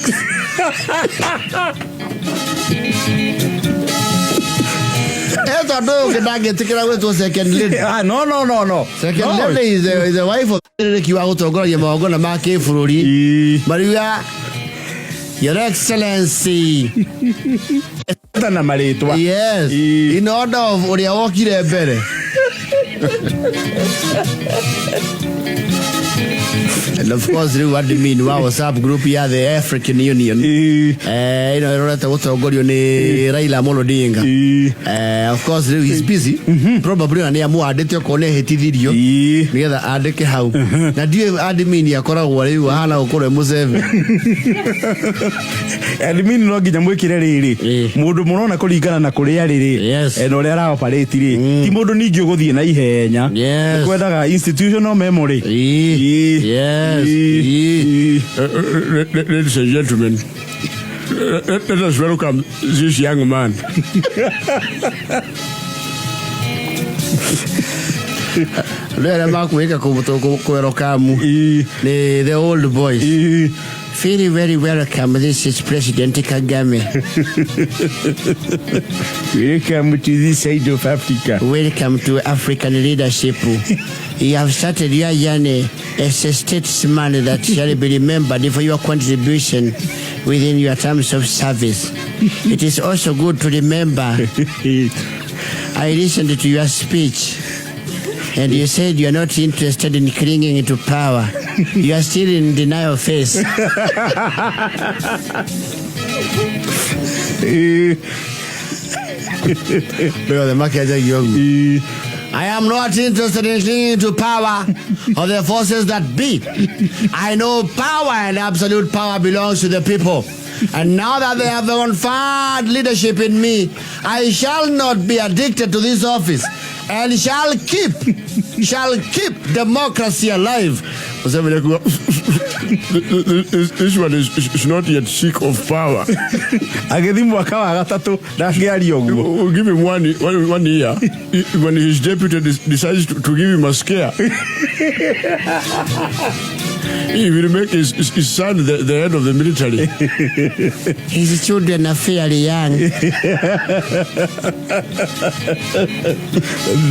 Speaker 1: Tondũ ũyũ ũngĩ ndangĩtĩkĩra gwĩtwo second lady.
Speaker 2: Ah, no, no, no, no.
Speaker 1: Second
Speaker 2: No.
Speaker 1: lady is the wife of rĩki wa gũtongoria magongona ma kĩbũrũri. Mariuga, "Your Excellency."
Speaker 2: Na marĩtwa.
Speaker 1: Yes. In order of ũrĩa wokire mbere. And of course rĩu admin wa WhatsApp group ya the African Union, ĩno ĩrorete gũtongorio nĩ Raila Amolo Odinga. Of course rĩu he's busy, probably ona nĩ amwandĩte okorwo nĩ ahĩtithirio, nĩgetha andĩke hau, na ndiũĩ admin akoragwo rĩu ahana gũkorwo e Museveni.
Speaker 2: Admin no nginya mwĩkĩre rĩrĩ, mũndũ mũrona kũringana na kũrĩa rĩrĩ, na ũrĩa ara operate rĩ, ti mũndũ ningĩ ũgũthiĩ na ihenya. Nĩ kwendaga institutional memory.
Speaker 3: Ladies and gentlemen, let us welcome this young man.
Speaker 1: Andũ arĩa makwĩka kwerokamu nĩ the old boys. Very, very welcome. This is President Kagame.
Speaker 2: Welcome to this side of Africa.
Speaker 1: Welcome to African leadership. You have started your journey as a statesman that shall be remembered for your contribution within your terms of service. It is also good to remember I listened to your speech and you said you are not interested in clinging to power. You are still in denial phase. Rĩothe makĩanjagia ũguo. I am not interested in clinging to power of the forces that be. I know power and absolute power belongs to the people. And now that they have conferred leadership in me, I shall not be addicted to this office and shall keep democracy alive. Museveni akiwa,
Speaker 3: This one is not yet sick of power.
Speaker 2: Agĩthi mwaka wa gatatũ ndangĩaria ũguo.
Speaker 3: We'll give him one year. When his deputy decides to give him a scare, he will make his son the head of the military.
Speaker 1: His children are fairly young.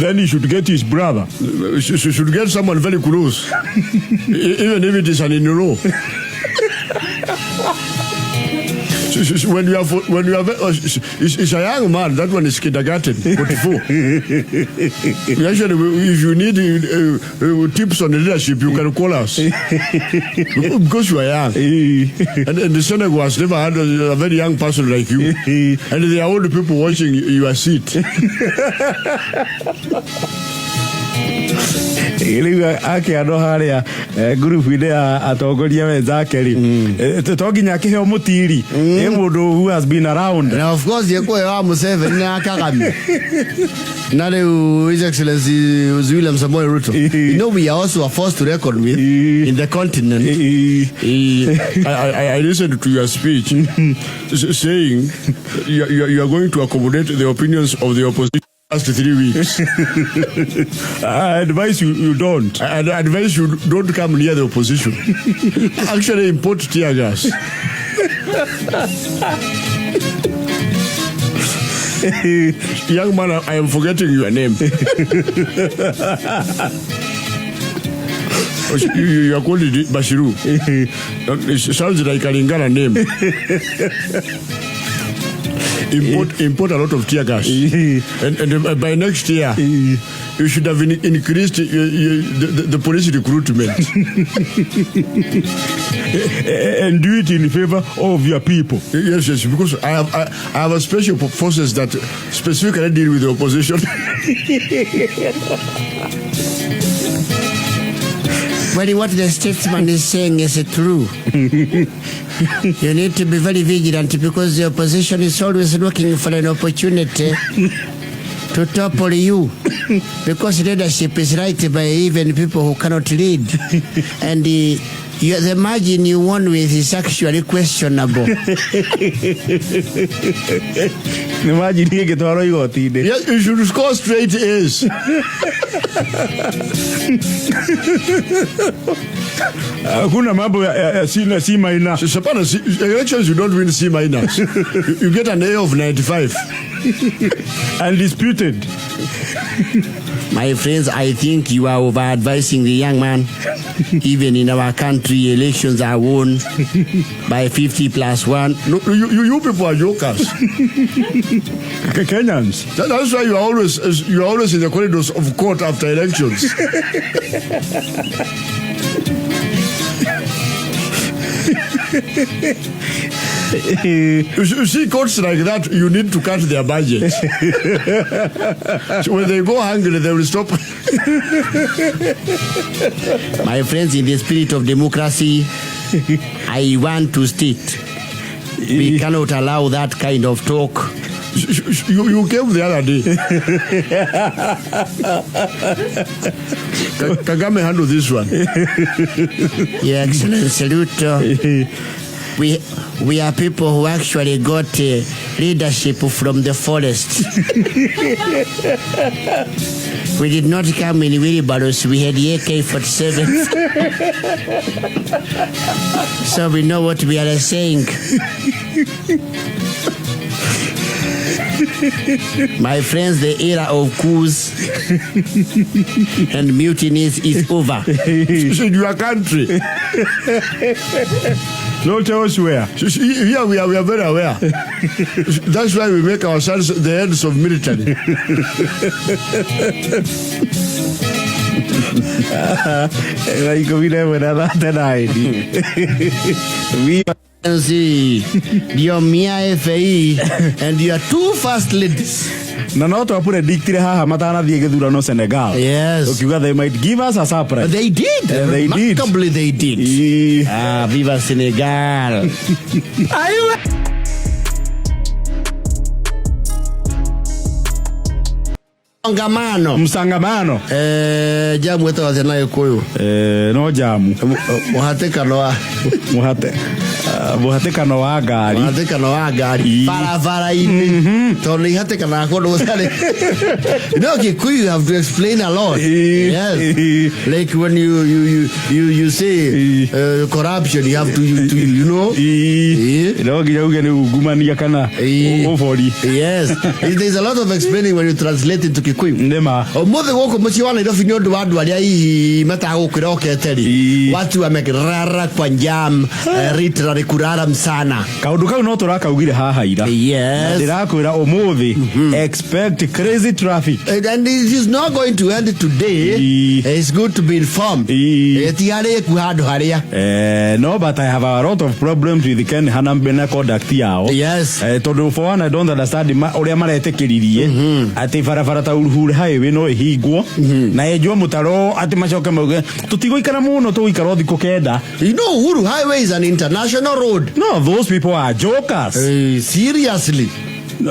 Speaker 3: Then he should get his brother. Should get someone very close, even if it is an in-law. When you have it's a young man, that one is kindergarten, 44. Actually, if you need tips on leadership, you can call us because you are young and the Senegal has never had a very young person like you, and there are old people watching your seat.
Speaker 2: Rĩu akĩandwo harĩa ngurubu-inĩ ya atongoria wenzake rĩ, to nginya akĩheo mũtiri ĩ mũndũ who has been around.
Speaker 1: Na of course yekuoya wa Museveni na Kagame na rĩu His Excellency William Samoei Ruto, you know we are also a force to reckon with in the continent.
Speaker 3: I listened to your speech saying you are going to accommodate the opinions of the opposition last 3 weeks.
Speaker 2: I advise you, you don't.
Speaker 3: I advise you don't come near the opposition. Actually, import tear gas. Young man, I am forgetting your name. You are called Bashiru. It sounds like a Lingala name. Import a lot of tear gas. And by next year, you should have increased the police recruitment.
Speaker 2: And do it in favor of your people.
Speaker 3: Yes, because I have a special forces that specifically deal with the opposition.
Speaker 1: Well, what the statesman is saying is true. You need to be very vigilant because the opposition is always looking for an opportunity to topple you, because leadership is right by even people who cannot lead. And the margin you won with is actually questionable.
Speaker 2: Nĩ margin ĩngĩtwarwo igoti-inĩ.
Speaker 3: Yes, you should score straight A's.
Speaker 2: Hakuna mambo ya C na C minus.
Speaker 3: Hapana, elections you don't win C minus. You get an A of 95.
Speaker 2: Undisputed.
Speaker 1: My friends, I think you are over advising the young man. Even in our country, elections are won by 50 plus 1.
Speaker 3: No, you people are jokers.
Speaker 2: Kenyans.
Speaker 3: That's why you are always in the corridors of court after elections. You see courts like that, you need to cut their budget. So when they go hungry, they will stop.
Speaker 1: My friends, in the spirit of democracy, I want to state we cannot allow that kind of talk.
Speaker 3: You came the other day. Kagame handle this one.
Speaker 1: Your Excellency Ruto, we are people who actually got leadership from the forest. We did not come in wheelbarrows. We had AK-47. So we know what we are saying. My friends, the era of coups and mutinies is over.
Speaker 3: In your country.
Speaker 2: Not elsewhere.
Speaker 3: Here we are very aware. That's why we make ourselves the heads of military.
Speaker 2: We
Speaker 1: Your Mia FAE and your two first ladies.
Speaker 2: Na no twapredictire haha matanathiĩ gĩthurano Senegal.
Speaker 1: Yes.
Speaker 2: Ukiuga they might give us a surprise.
Speaker 1: They did.
Speaker 2: They did.
Speaker 1: Remarkably they did. Viva Senegal. Are you Kongamano.
Speaker 2: Msangamano.
Speaker 1: Jamu ĩtagwo atĩa na Gĩkũyũ?
Speaker 2: No jamu.
Speaker 1: Mũhatĩkano wa
Speaker 2: Mũhate. Mũhatĩkano wa ngari.
Speaker 1: Mũhatĩkano wa ngari barabara-inĩ, tondũ nĩ ihatĩkanaga kũndũ gũtarĩ. You know, Kikuyu, you have to explain a lot. Yes. Like when you say corruption, you have to you know.
Speaker 2: No nginya uge nĩ ungumania kana ũbori.
Speaker 1: Yes. There's a lot of explaining when you translate into Kikuyu.
Speaker 2: Nĩma.
Speaker 1: Ũmũthĩ gũkũ mũciĩ wa Nairobi nĩ ũndũ wa andũ arĩa hihi matagũkwĩra okete rĩ, watu wamerara kwa jam, literally. Literally kurara msana.
Speaker 2: Kaundu kau no turakaugire haha ira.
Speaker 1: Yes.
Speaker 2: Ndirakwira umuthi, expect crazy traffic.
Speaker 1: And it is not going to end today. It's good to be informed. Ti harĩku handũ harĩa.
Speaker 2: No, but I have a lot of problems with Ken Hanambe na conduct yao. Tondu for one, I don't understand ũrĩa maretĩkĩririe atĩ barabara ta Uhuru Highway no ĩhingwo na yenjwo mũtaro, atĩ macoke mauge tũtigũikara mũno, tũgũikara o thikũ 9.
Speaker 1: You know Uhuru Highway is an international road.
Speaker 2: No, those people are jokers.
Speaker 1: Seriously.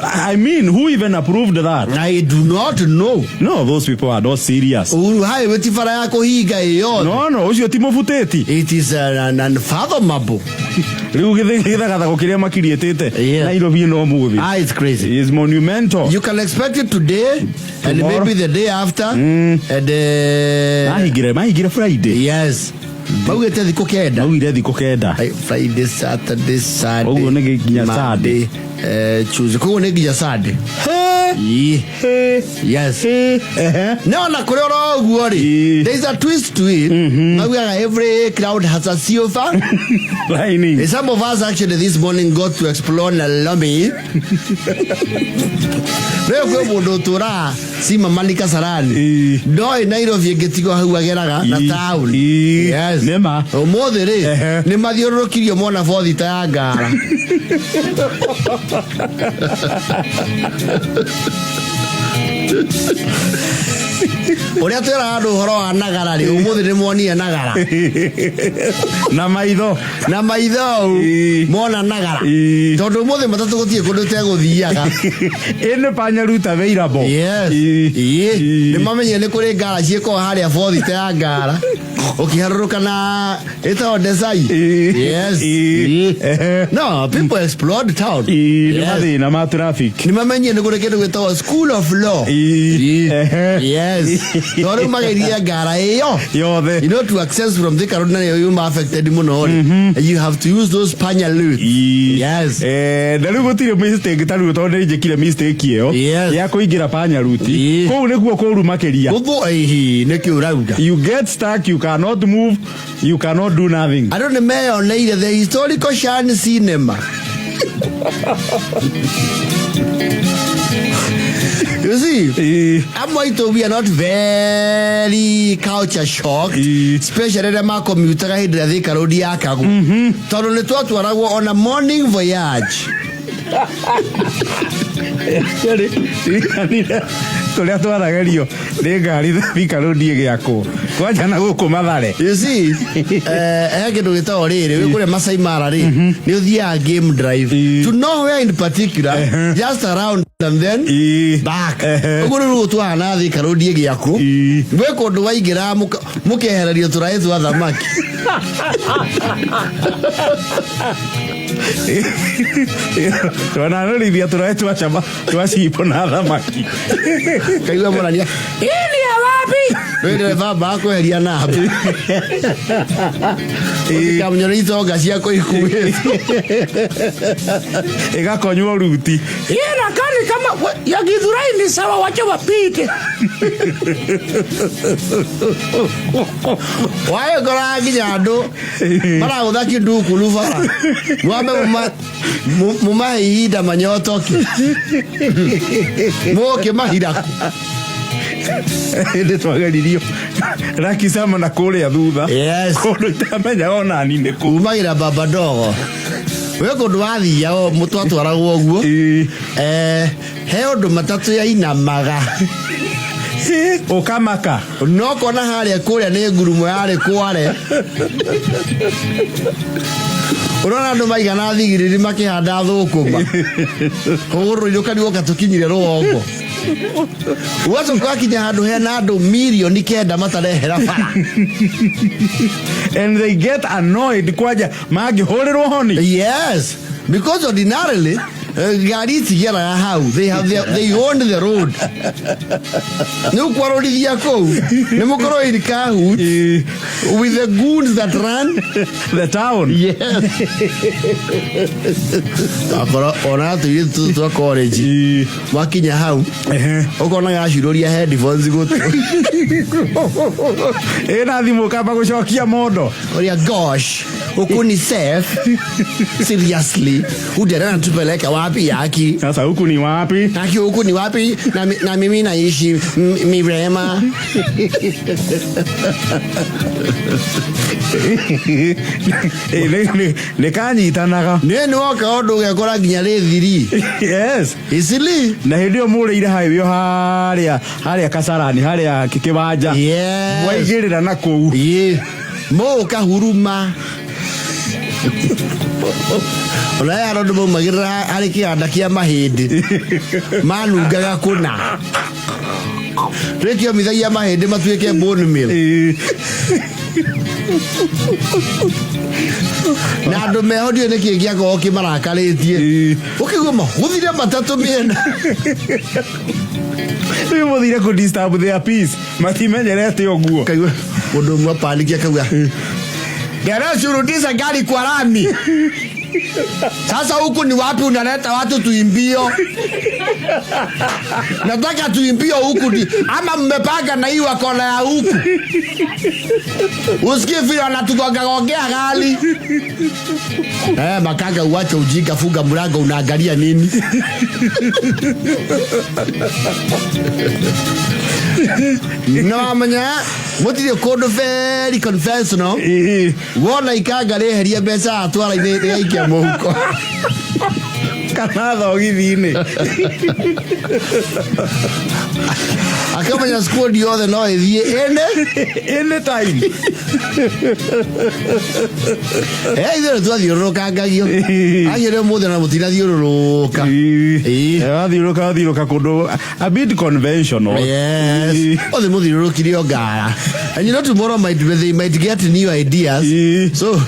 Speaker 2: I mean, who even approved that?
Speaker 1: I do not know.
Speaker 2: No, those people are not serious.
Speaker 1: Uhuru Highway ti bara ya kũhinga ĩyo.
Speaker 2: No, ũcio ti mũbutĩti.
Speaker 1: It is unfathomable.
Speaker 2: Rĩu gĩthagathago kĩrĩa makiriĩtĩte Nairobi ĩno ũmũthĩ.
Speaker 1: Ah, it's crazy.
Speaker 2: Is monumental.
Speaker 1: You can expect it today and
Speaker 2: Tomorrow.
Speaker 1: maybe the day after. And
Speaker 2: Mahingire Friday.
Speaker 1: Yes. Maugĩte thikũ 9.
Speaker 2: Maugire thikũ 9.
Speaker 1: Ai, Friday, Saturday, Sunday.
Speaker 2: Ũguo nĩ nginya
Speaker 1: Monday,
Speaker 2: Sunday.
Speaker 1: Tuesday. Koguo nĩ nginya Sunday.
Speaker 2: He.
Speaker 1: Ii.
Speaker 2: He.
Speaker 1: Yes.
Speaker 2: Ehe.
Speaker 1: No, na kũrĩ oro ũguo rĩ, there is a twist to it. Maugaga every cloud has a silver
Speaker 2: lining.
Speaker 1: Some of us actually this morning got to explore Nairobi. Rĩu kwĩ mũndũ ũtũraga Simamani Kasarani. Ndoĩ Nairobi ĩngĩtigwo hau ageraga na town. Yes.
Speaker 2: Nĩma.
Speaker 1: Ũmũthĩ rĩ, nĩ mathiũrũrũkirio mona bothi ta ya ngara. Ũrĩa twĩraga andũ ũhoro wa Nagara rĩ, ũmũthĩ nĩ monire Nagara.
Speaker 2: Na maitho.
Speaker 1: Na maitho mona Nagara. Tondũ ũmũthĩ matatũ gũtirĩ kũndũ tegũthiaga.
Speaker 2: Ĩnĩ panya route available.
Speaker 1: Yes. Nĩ mamenyire nĩ kũrĩ ngara ciĩkoragwo harĩa bothi ta ya ngara. Ũkĩharũrũka na ĩtagwo Desai. Yes. No, people explored town.
Speaker 2: Nĩ
Speaker 1: Yes.
Speaker 2: mathĩna ma traffic.
Speaker 1: Nĩ mamenyire nĩ kũrĩ kĩndũ gĩtagwo School of Law. Yes. Tondũ rĩu mageirie ngara ĩyo.
Speaker 2: Yothe.
Speaker 1: You know, to access from Thika Road na nĩyo yuma affected mũno rĩ, you have to use those panya routes. Yes.
Speaker 2: Na rĩu gũtirĩ mistake ta rĩu, tondũ nĩ njĩkire mistake ĩyo ya kũingĩra panya route. Kũu nĩkuo kũru makĩria.
Speaker 1: Gũthũ ĩhi nĩkĩ ũrauga?
Speaker 2: You get stuck, you cannot move, you cannot do nothing.
Speaker 1: Andũ nĩ meyoneire the historical Shan Cinema. You see, amwe aitũ, we are not very culture shocked, especially rĩrĩa makomutaga hĩndĩ ĩrĩa Thika Road yakagwo, tondũ nĩ twatwaragwo on a morning voyage.
Speaker 2: Ririkanire tũrĩa twaragerio nĩ ngari Thika Road ĩgĩakwo kwanja na gũkũ Mathare.
Speaker 1: You see, he kĩndũ gĩtagwo rĩrĩ, wĩ kũrĩa Masai Mara rĩ, nĩ ũthiaga game drive to nowhere in particular, just around and then back. Ũguo rĩu twahana Thika Road ĩgĩakwo, gwĩ kũndũ waingĩraga mũkehererio tũraĩ twa thamaki.
Speaker 2: Twanarorithia tũraĩ twa cama twa cimbo na thamaki.
Speaker 1: Kaigua mũrania
Speaker 4: Hii ni ya wapi?
Speaker 1: Rĩ ndereba bakweheria namba ũtikamunywo nĩ itonga ciakwa ikuĩtwo.
Speaker 2: Ĩgakonywo ruti.
Speaker 4: Hii inakaa ni kama ya Githurai, ni sawa, wacha wapite.
Speaker 1: Wagĩkoraga nginya andũ maragũtha kindukulu bara, mwambe mumahe ihinda manyotoke mũkĩmahiraku.
Speaker 2: Hĩndĩ twageririo rakicama na kũrĩa thutha kũndũ itamenya onani nĩ kũ.
Speaker 1: Umagĩra baba ndogo wĩ kũndũ wathiaga mũtwatwaragwo ũguo. He ũndũ matatũ yainamaga.
Speaker 2: Ũkamaka.
Speaker 1: No kona harĩa kũrĩa nĩ ngurumo yarĩ kware, ũrona andũ maigana thigiriri makĩhanda thũkũma kũgũrũ ũkarigwo tũkinyire rũgongo, ũgacoka ũgakinya handũ hena andũ mirioni 9 matarehera bara.
Speaker 2: And they get annoyed kwanja mangĩhũrĩrwo honi.
Speaker 1: Yes, because ordinarily ngari itigeraga hau. They own the road. Nĩ ũkwarũrithia kũu nĩ mũkorwo in cahoots with the goons that run
Speaker 2: the town.
Speaker 1: Yes, akorwo ona tũirĩtu tũtũ twa college mwakinya hau ũkona gacurũria headphones gũtũ.
Speaker 2: Ĩna thimũ kamba gũcokia mondo.
Speaker 1: Ũrĩa gosh. Huku ni safe? Seriously, huyu anatupeleka wapi yaki?
Speaker 2: Sasa huku ni wapi?
Speaker 1: Aki, huku ni wapi? Na mimi naishi Mirema.
Speaker 2: Nä kanyitanaga.
Speaker 1: Nä nä woka å ndå ũgekora nginya rä thiri.
Speaker 2: Yes.
Speaker 1: Isili.
Speaker 2: Na hä ndä ä yo må rä ire highway harä harä a Kasarani, harä a kä wanja.
Speaker 1: Yes.
Speaker 2: Waigä rä ra na kå u.
Speaker 1: Ĩ, mũũka huruma ona aya andũ maumagĩrĩra harĩ kĩganda kĩa mahĩndĩ manungaga kũna twĩkĩomithagia mahĩndĩ matuĩke bone meal. Na andũ meho ndiũĩ nĩkĩ gĩakorwo kĩmarakarĩtie, ũkĩigua mahũthire matatũ mĩena.
Speaker 2: Rä må thire kå disturb their peace, matimenyerete å guo.
Speaker 1: Kaigua mũndũ ũmwe apaniki akauga, "Ndereciurutisha gari kwa lami. Sasa huku ni wapi unaleta watu tuimbio? Nataka tuimbio huku ama mmepanga na hii wakona ya huku?" Usikie vile wanatugongagongea gari. Eh, makanga, uache ujinga, funga mlango, unaangalia nini? No amenya mũtirĩ kũndũ very conventional. Wona ikanga rĩeheria mbeca atwara-inĩ rĩgaikia mũhuko.
Speaker 2: Kana thogithi-inĩ.
Speaker 1: Akamenya squad yothe no ĩthiĩ ĩne
Speaker 2: anytime.
Speaker 1: Eh, ithuĩ nĩ twathiũrũrũkangagio acio rĩ ũmũthĩ na mũtinathiũrũrũka. Ĩĩ.
Speaker 2: Wathiũrũka wathiũrũka kũndũ a bit conventional.
Speaker 1: Yes. Othe mũthiũrũrũkire o ngara. And you know tomorrow might they might get new ideas. So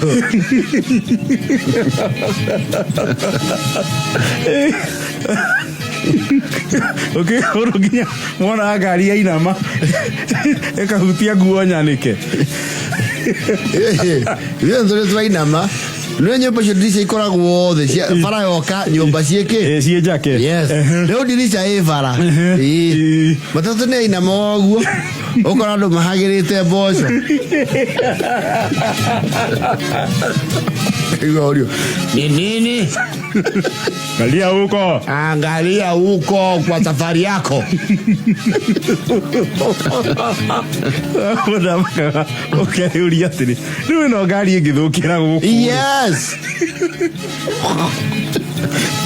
Speaker 2: ũkĩhũrwo nginya mwona ngari yainama ĩkahutia nguo nyanĩke.
Speaker 1: Ithuĩ nĩ tũrainama. Nĩ nyũmba icio ndirica ikoragwo othe cia bara yoka nyũmba ciĩkĩ?
Speaker 2: Ĩ, ciĩ njake.
Speaker 1: Yes. Rĩu ndirica ĩ bara. Ĩĩ. Matatũ nĩ ainama ũguo. Ũkora andũ mahagĩrĩte mboco. Igua ũrio. Ni nini?
Speaker 2: Angalia huko.
Speaker 1: Angalia huko kwa safari yako.
Speaker 2: Mũthamakaga ũkeyũria atĩrĩ, rĩu ĩno ngari ĩngĩthũkĩra gũkũ,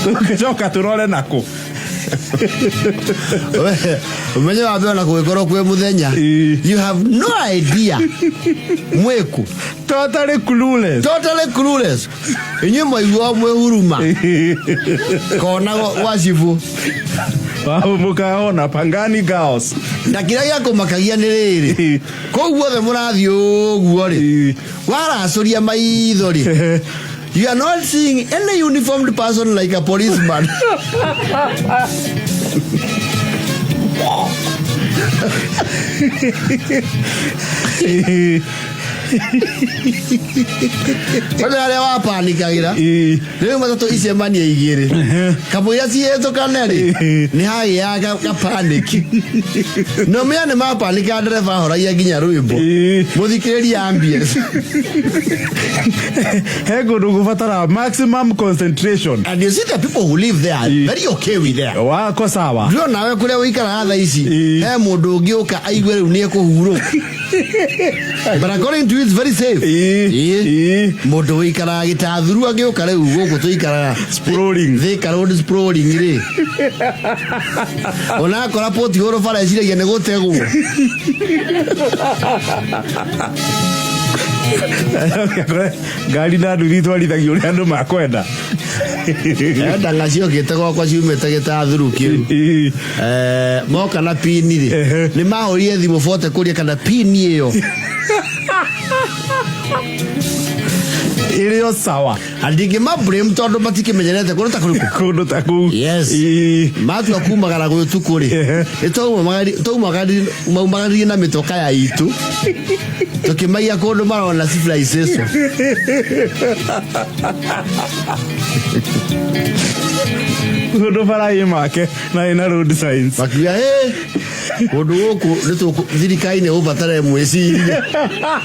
Speaker 2: tũngĩcoka tũrore nakũ?
Speaker 1: Umenye wambe ona kũgĩkorwo kwĩ mũthenya. You have no idea. Mwĩku.
Speaker 2: Totally clueless.
Speaker 1: Totally clueless. Inyuĩ mwaigua mwĩ huruma. Kona gwa cibũ.
Speaker 2: Mũkaona Pangani Girls.
Speaker 1: Na kĩrĩa gĩa kũmakagia nĩ rĩrĩ. Kũu guothe mũrathiĩ ũguo rĩ. Waracũria maitho rĩ. You are not seeing any uniformed person like a policeman. Kwani arĩa wapanikagĩra rĩu matatũ icemania igĩrĩ kamũira cihĩtũkane rĩ nĩ hagĩaga gapaniki no menya nĩ mapanika, ndereba ahoragia nginya rwĩmbo mũthikĩrĩria ambience.
Speaker 2: He kũndũ gũbatara maximum concentration.
Speaker 1: And you see the people who live there are very okay with there.
Speaker 2: Wako sawa.
Speaker 1: Ndĩrona nawe kũrĩa ũikaraga thaa ici he mũndũ ũngĩ ũka aigue rĩu nĩ ekũhurũka, but according to you it's very safe. Ĩĩ. Mũndũ ũikaraga gĩtathuru angĩũka rĩu gũkũ tũikaraga
Speaker 2: Sprawling.
Speaker 1: Thika Road sprawling rĩ, onakora poti hũrũ bara eciragia nĩ gũtegwo.
Speaker 2: Ngari na nduthi twarithagio ũrĩa andũ makwenda.
Speaker 1: Ndanga ciokĩte gwakwa ciumĩte gĩtathuru kĩu. Moka na pini rĩ, nĩ mahũrire thimũ bote kũria kana pini ĩyo
Speaker 2: ĩrĩ o sawa.
Speaker 1: Andingĩma blame tondũ matikĩmenyerete kũndũ ta kũrĩkũ.
Speaker 2: Kũndũ ta kũu.
Speaker 1: Yes. Matua kumagara gwĩ ũtukũ rĩ, nĩ twaumagaririe na mĩtoka ya itũ tũkĩmaiya kũndũ marona civilization.
Speaker 2: Kũndũ bara ĩ make na ĩna road signs.
Speaker 1: Makiuga ĩ kũndũ gũkũ nĩ thirikari nĩ gũbatara mwĩcirie,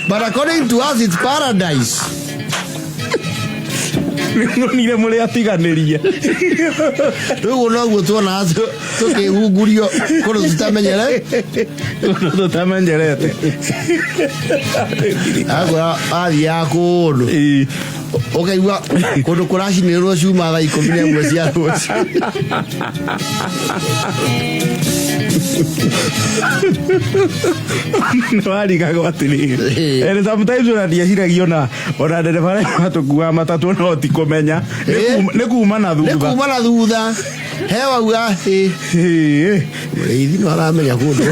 Speaker 1: but according to us it's paradise.
Speaker 2: Nĩngonire mũrĩ atiganĩrie.
Speaker 1: Rĩu noguo tuonaga tũkĩhungurio kũndũ tũtamenyere.
Speaker 2: Kũndũ tũtamenyerete.
Speaker 1: Akwĩra athiaga kũndũ ũkaigua kũndũ kũracinĩrwo cuma thaa 11 cia rũciũ.
Speaker 2: Nĩwarigagwo atĩrĩrĩ, and sometimes ona ndieciragia ona ndereba arĩa matũkuaga matatũ no ti kũmenya. Nĩ kuma na
Speaker 1: Nĩ
Speaker 2: thutha.
Speaker 1: kuma na thutha he wauga ĩ mũrĩithi no aramenya kũndũ.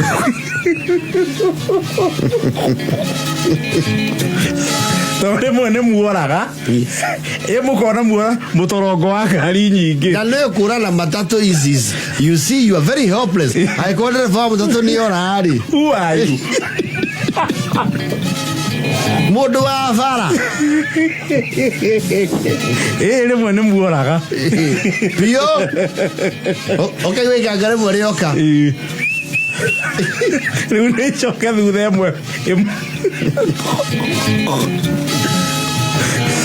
Speaker 2: Tondũ rĩmwe nĩ muoraga ĩ mũkona muora mũtorongo wa ngari nyingĩ.
Speaker 1: Na nĩ kũra na matatũ ici, you see, you are very helpless angĩkorwo ndereba wa mũtatũ nĩ ora rĩ.
Speaker 2: Who are you?
Speaker 1: Mũndũ wa bara.
Speaker 2: Ĩ rĩmwe nĩ muoraga
Speaker 1: biũ, ũkaigua ikanga rĩmwe rĩoka.
Speaker 2: Ĩ. Rĩu nĩ icoke thutha ĩmwe.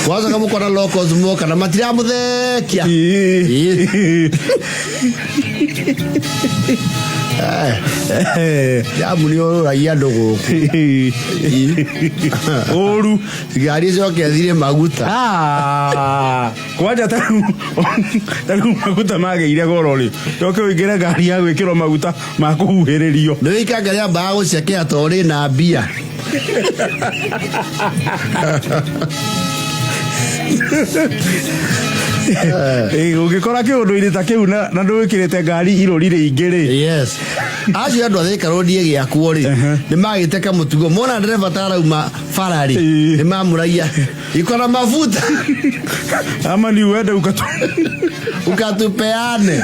Speaker 1: Wacoka mũkona locals moka na matiramũthekia. Jamu nĩ ũrũragia andũ gũkũ.
Speaker 2: Ũru.
Speaker 1: Ngari icoke ĩthire maguta.
Speaker 2: Ah, kwanja tarĩu maguta magĩire goro rĩ, coke ũingĩre ngari ya gwĩkĩrwo maguta ma kũhuhĩrĩrio.
Speaker 1: Nĩ ikanga rĩambaga gũcekea tondũ rĩna mbia.
Speaker 2: Ũngĩkora kĩũndũ-inĩ ta kĩu na ndũĩkĩrĩte ngari irũri rĩingĩ rĩ.
Speaker 1: Yes, acio andũ a Thika Road ĩgĩakwo rĩ, nĩ magĩte kamũtugo, mona ndereba ta arauma bara rĩ, nĩ mamũragia iko na mafuta.
Speaker 2: Ama ni uende ukatu
Speaker 1: ukatupeane.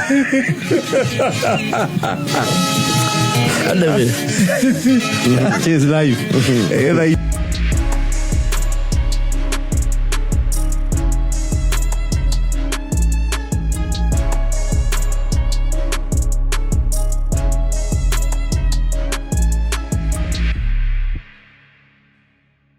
Speaker 1: Anyway.
Speaker 2: Cheers life.